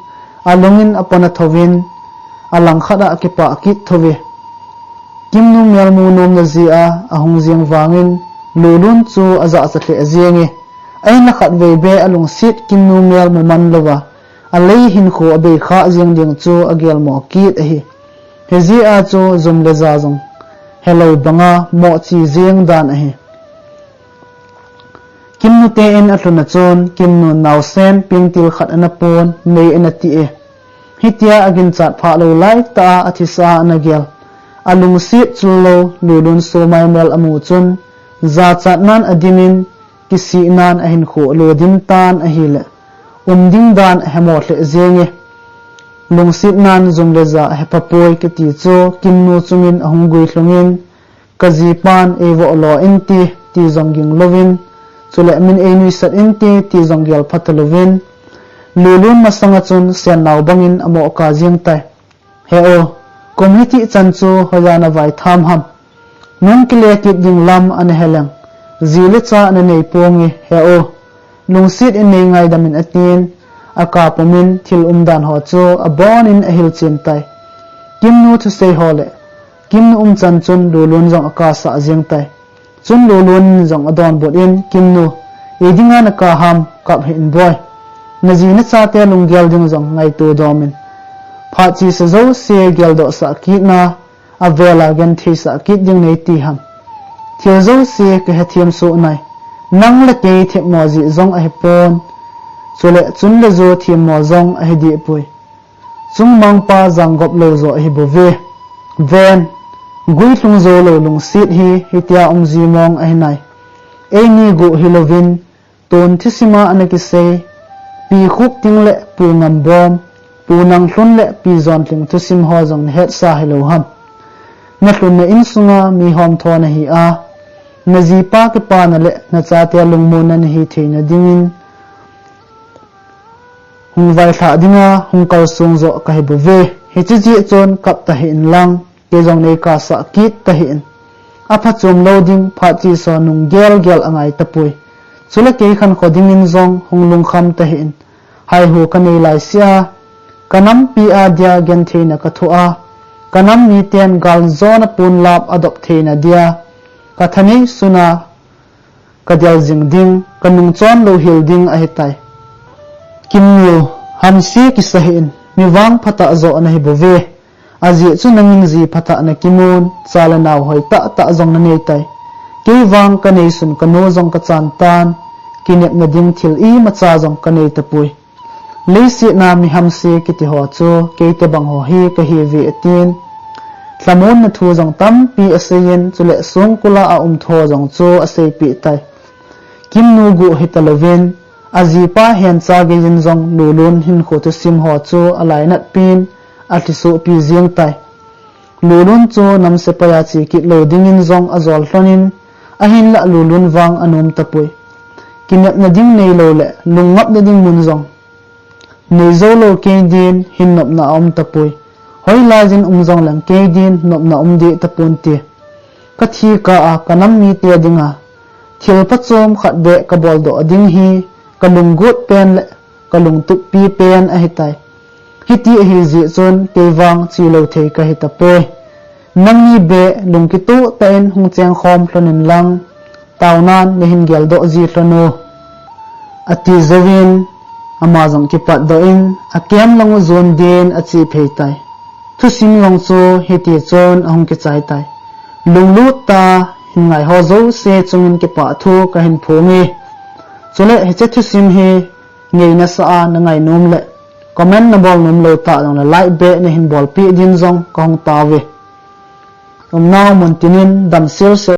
alungin apona thouvin, alangkhat a akipah kit thouve. Kimnu mel mu nomna jeh a ahung jeng vangin, Lulun chu ajahcha lheh jenge. Ahinla khatvei beh alungset Kimnu mel mu man louva, alei hinkho abei kha jeng ding chu agelmo kit ahi. Hijeh a chu jum le ja jong helou banga moh chi jeng dan ahi. Kimnu te in alhun a chun, Kimnu naosen pengtil khat ana pon, mei ana ti e. Hitia aginchat phah lou laitah a athisa a ana gel. Alungset chul lou, Lulun somai mel amu chun, jachatnan adimin, kisihnan ahinkho alo dim tan ahile, um ding dan ahemo lheh jenge. Lungsetnan jum le ja ahephapoi kiti chu Kimnu chungin ahung guilhungin, kajipan eivoh lo inte ti jong ging louvin, chule min einuisat inte ti jong gel pha talouvin, Lulun masanga chun sennao bangin amoh kap jeng tai. He u, kum hitih chan chu hoiya navai tham ham? Nung kile kit ding lam ana heleng, ji le cha nanei ponge he u. Lungset in neingaidam in atin, akap pumin thil umdan ho chu abonin ahilchen tai. Kimnu thusei ho le Kimnu umchan chun Lulun jong akapsah jeng tai. Chun Lulun in jong adonbut in, Kimnu, idinga nakap ham, kap hih in boi. Naji nachate lunggel ding jong ngaito domin. Phat chesa jouse geldohsah kitna, avela gentheisah kit ding neiti ham? Thil jouse kahethem soh nai. Nang le kei themmo jeh jong ahipon. Chule chun le jo themmo jong ahidehpoi. Chungmangpa janggop lou jo ahibouve. Ven, guilhung jou lou lungset hi hitia umji mong ahinai. Eini guh hilouvin, tun thusima ana kisei, Pi Khupting le Pu Ngambom, Pu Nanglhun le Pi Jontling thusim ho jong nahetsa hilou ham? Nalhunna insunga mi homtho nahi a, najipa kipana le nachate lungmonna nahi theina dingin, hung vailhah dinga hung kalsong joh kahibouve. Hiche jeh chun kap tahih in lang, kei jong neikapsah kit tahih in. Aphachom lou ding phat chesa nung gelgel angai tapoi. Chule kei khankho dingin jong hung lungkham tahih in. Haihu kanei laisea, kanampi a dia gentheina kathoh a, kanam miten galjona ponlap adop theina dia, kathanei suna kadel jing ding, kanungchon louhel ding ahitai. Kimnu, hamse kisa hih in, mi vangphatah joh nahibouve. Ajeh chu nangin ji phatah nakimun, cha le nao hoitahtah jong naneitai. Kei vang kaneisun kanu jong kachan tan, kinepna ding thil imacha jong kanei tapoi. Leiset a mi hamse kiti ho chu keitobang ho hi kahiuve atin. Lhamonna thu jong tampi aseiyin, chule songkula aum thu jong chu aseipeh tai. Kimnu guh hitalouvin, ajipa hencha geiyin jong Lulun hinkho thusim ho chu alainatpin, alhisohpi jeng tai. Lulun chu namsepai a che kit lou dingin jong ajol lhonin, ahinlah Lulun vang anom tapoi. Kinepna ding neilou le, lungngapna ding mun jong Nei jou lou kei din hin nopna a um tapoi. Hoilai jin um jong leng kei din nopna um deh tapon ti. Ka thi kah a ka nam mite dinga thil phachom khat beh ka bol doh ding hi ka lunggot pen le ka lungtup pi pen ahi tai. Hiti ahi jeh chun kei vang chi lou thei ka hi tapoi. Nangni beh lungkitoh tah in hung cheng khom lhon in lang, taonan nei hin geldoh ji lhon o. Ati jouvin, ama jong kipatdoh in, akem lang u jon din ache phei tai. Thusim jong chu hiti chun ahung kichai tai. Lunglut tah in ngai ho jouse chungin kipah thu ka hin phong e. Chule hiche thusim hi ngeina sa a na ngai nom le comment na bol nom lou tah jong le like beh na hin bol peh din jong ka hung taove. Umnau mun tin in damsel se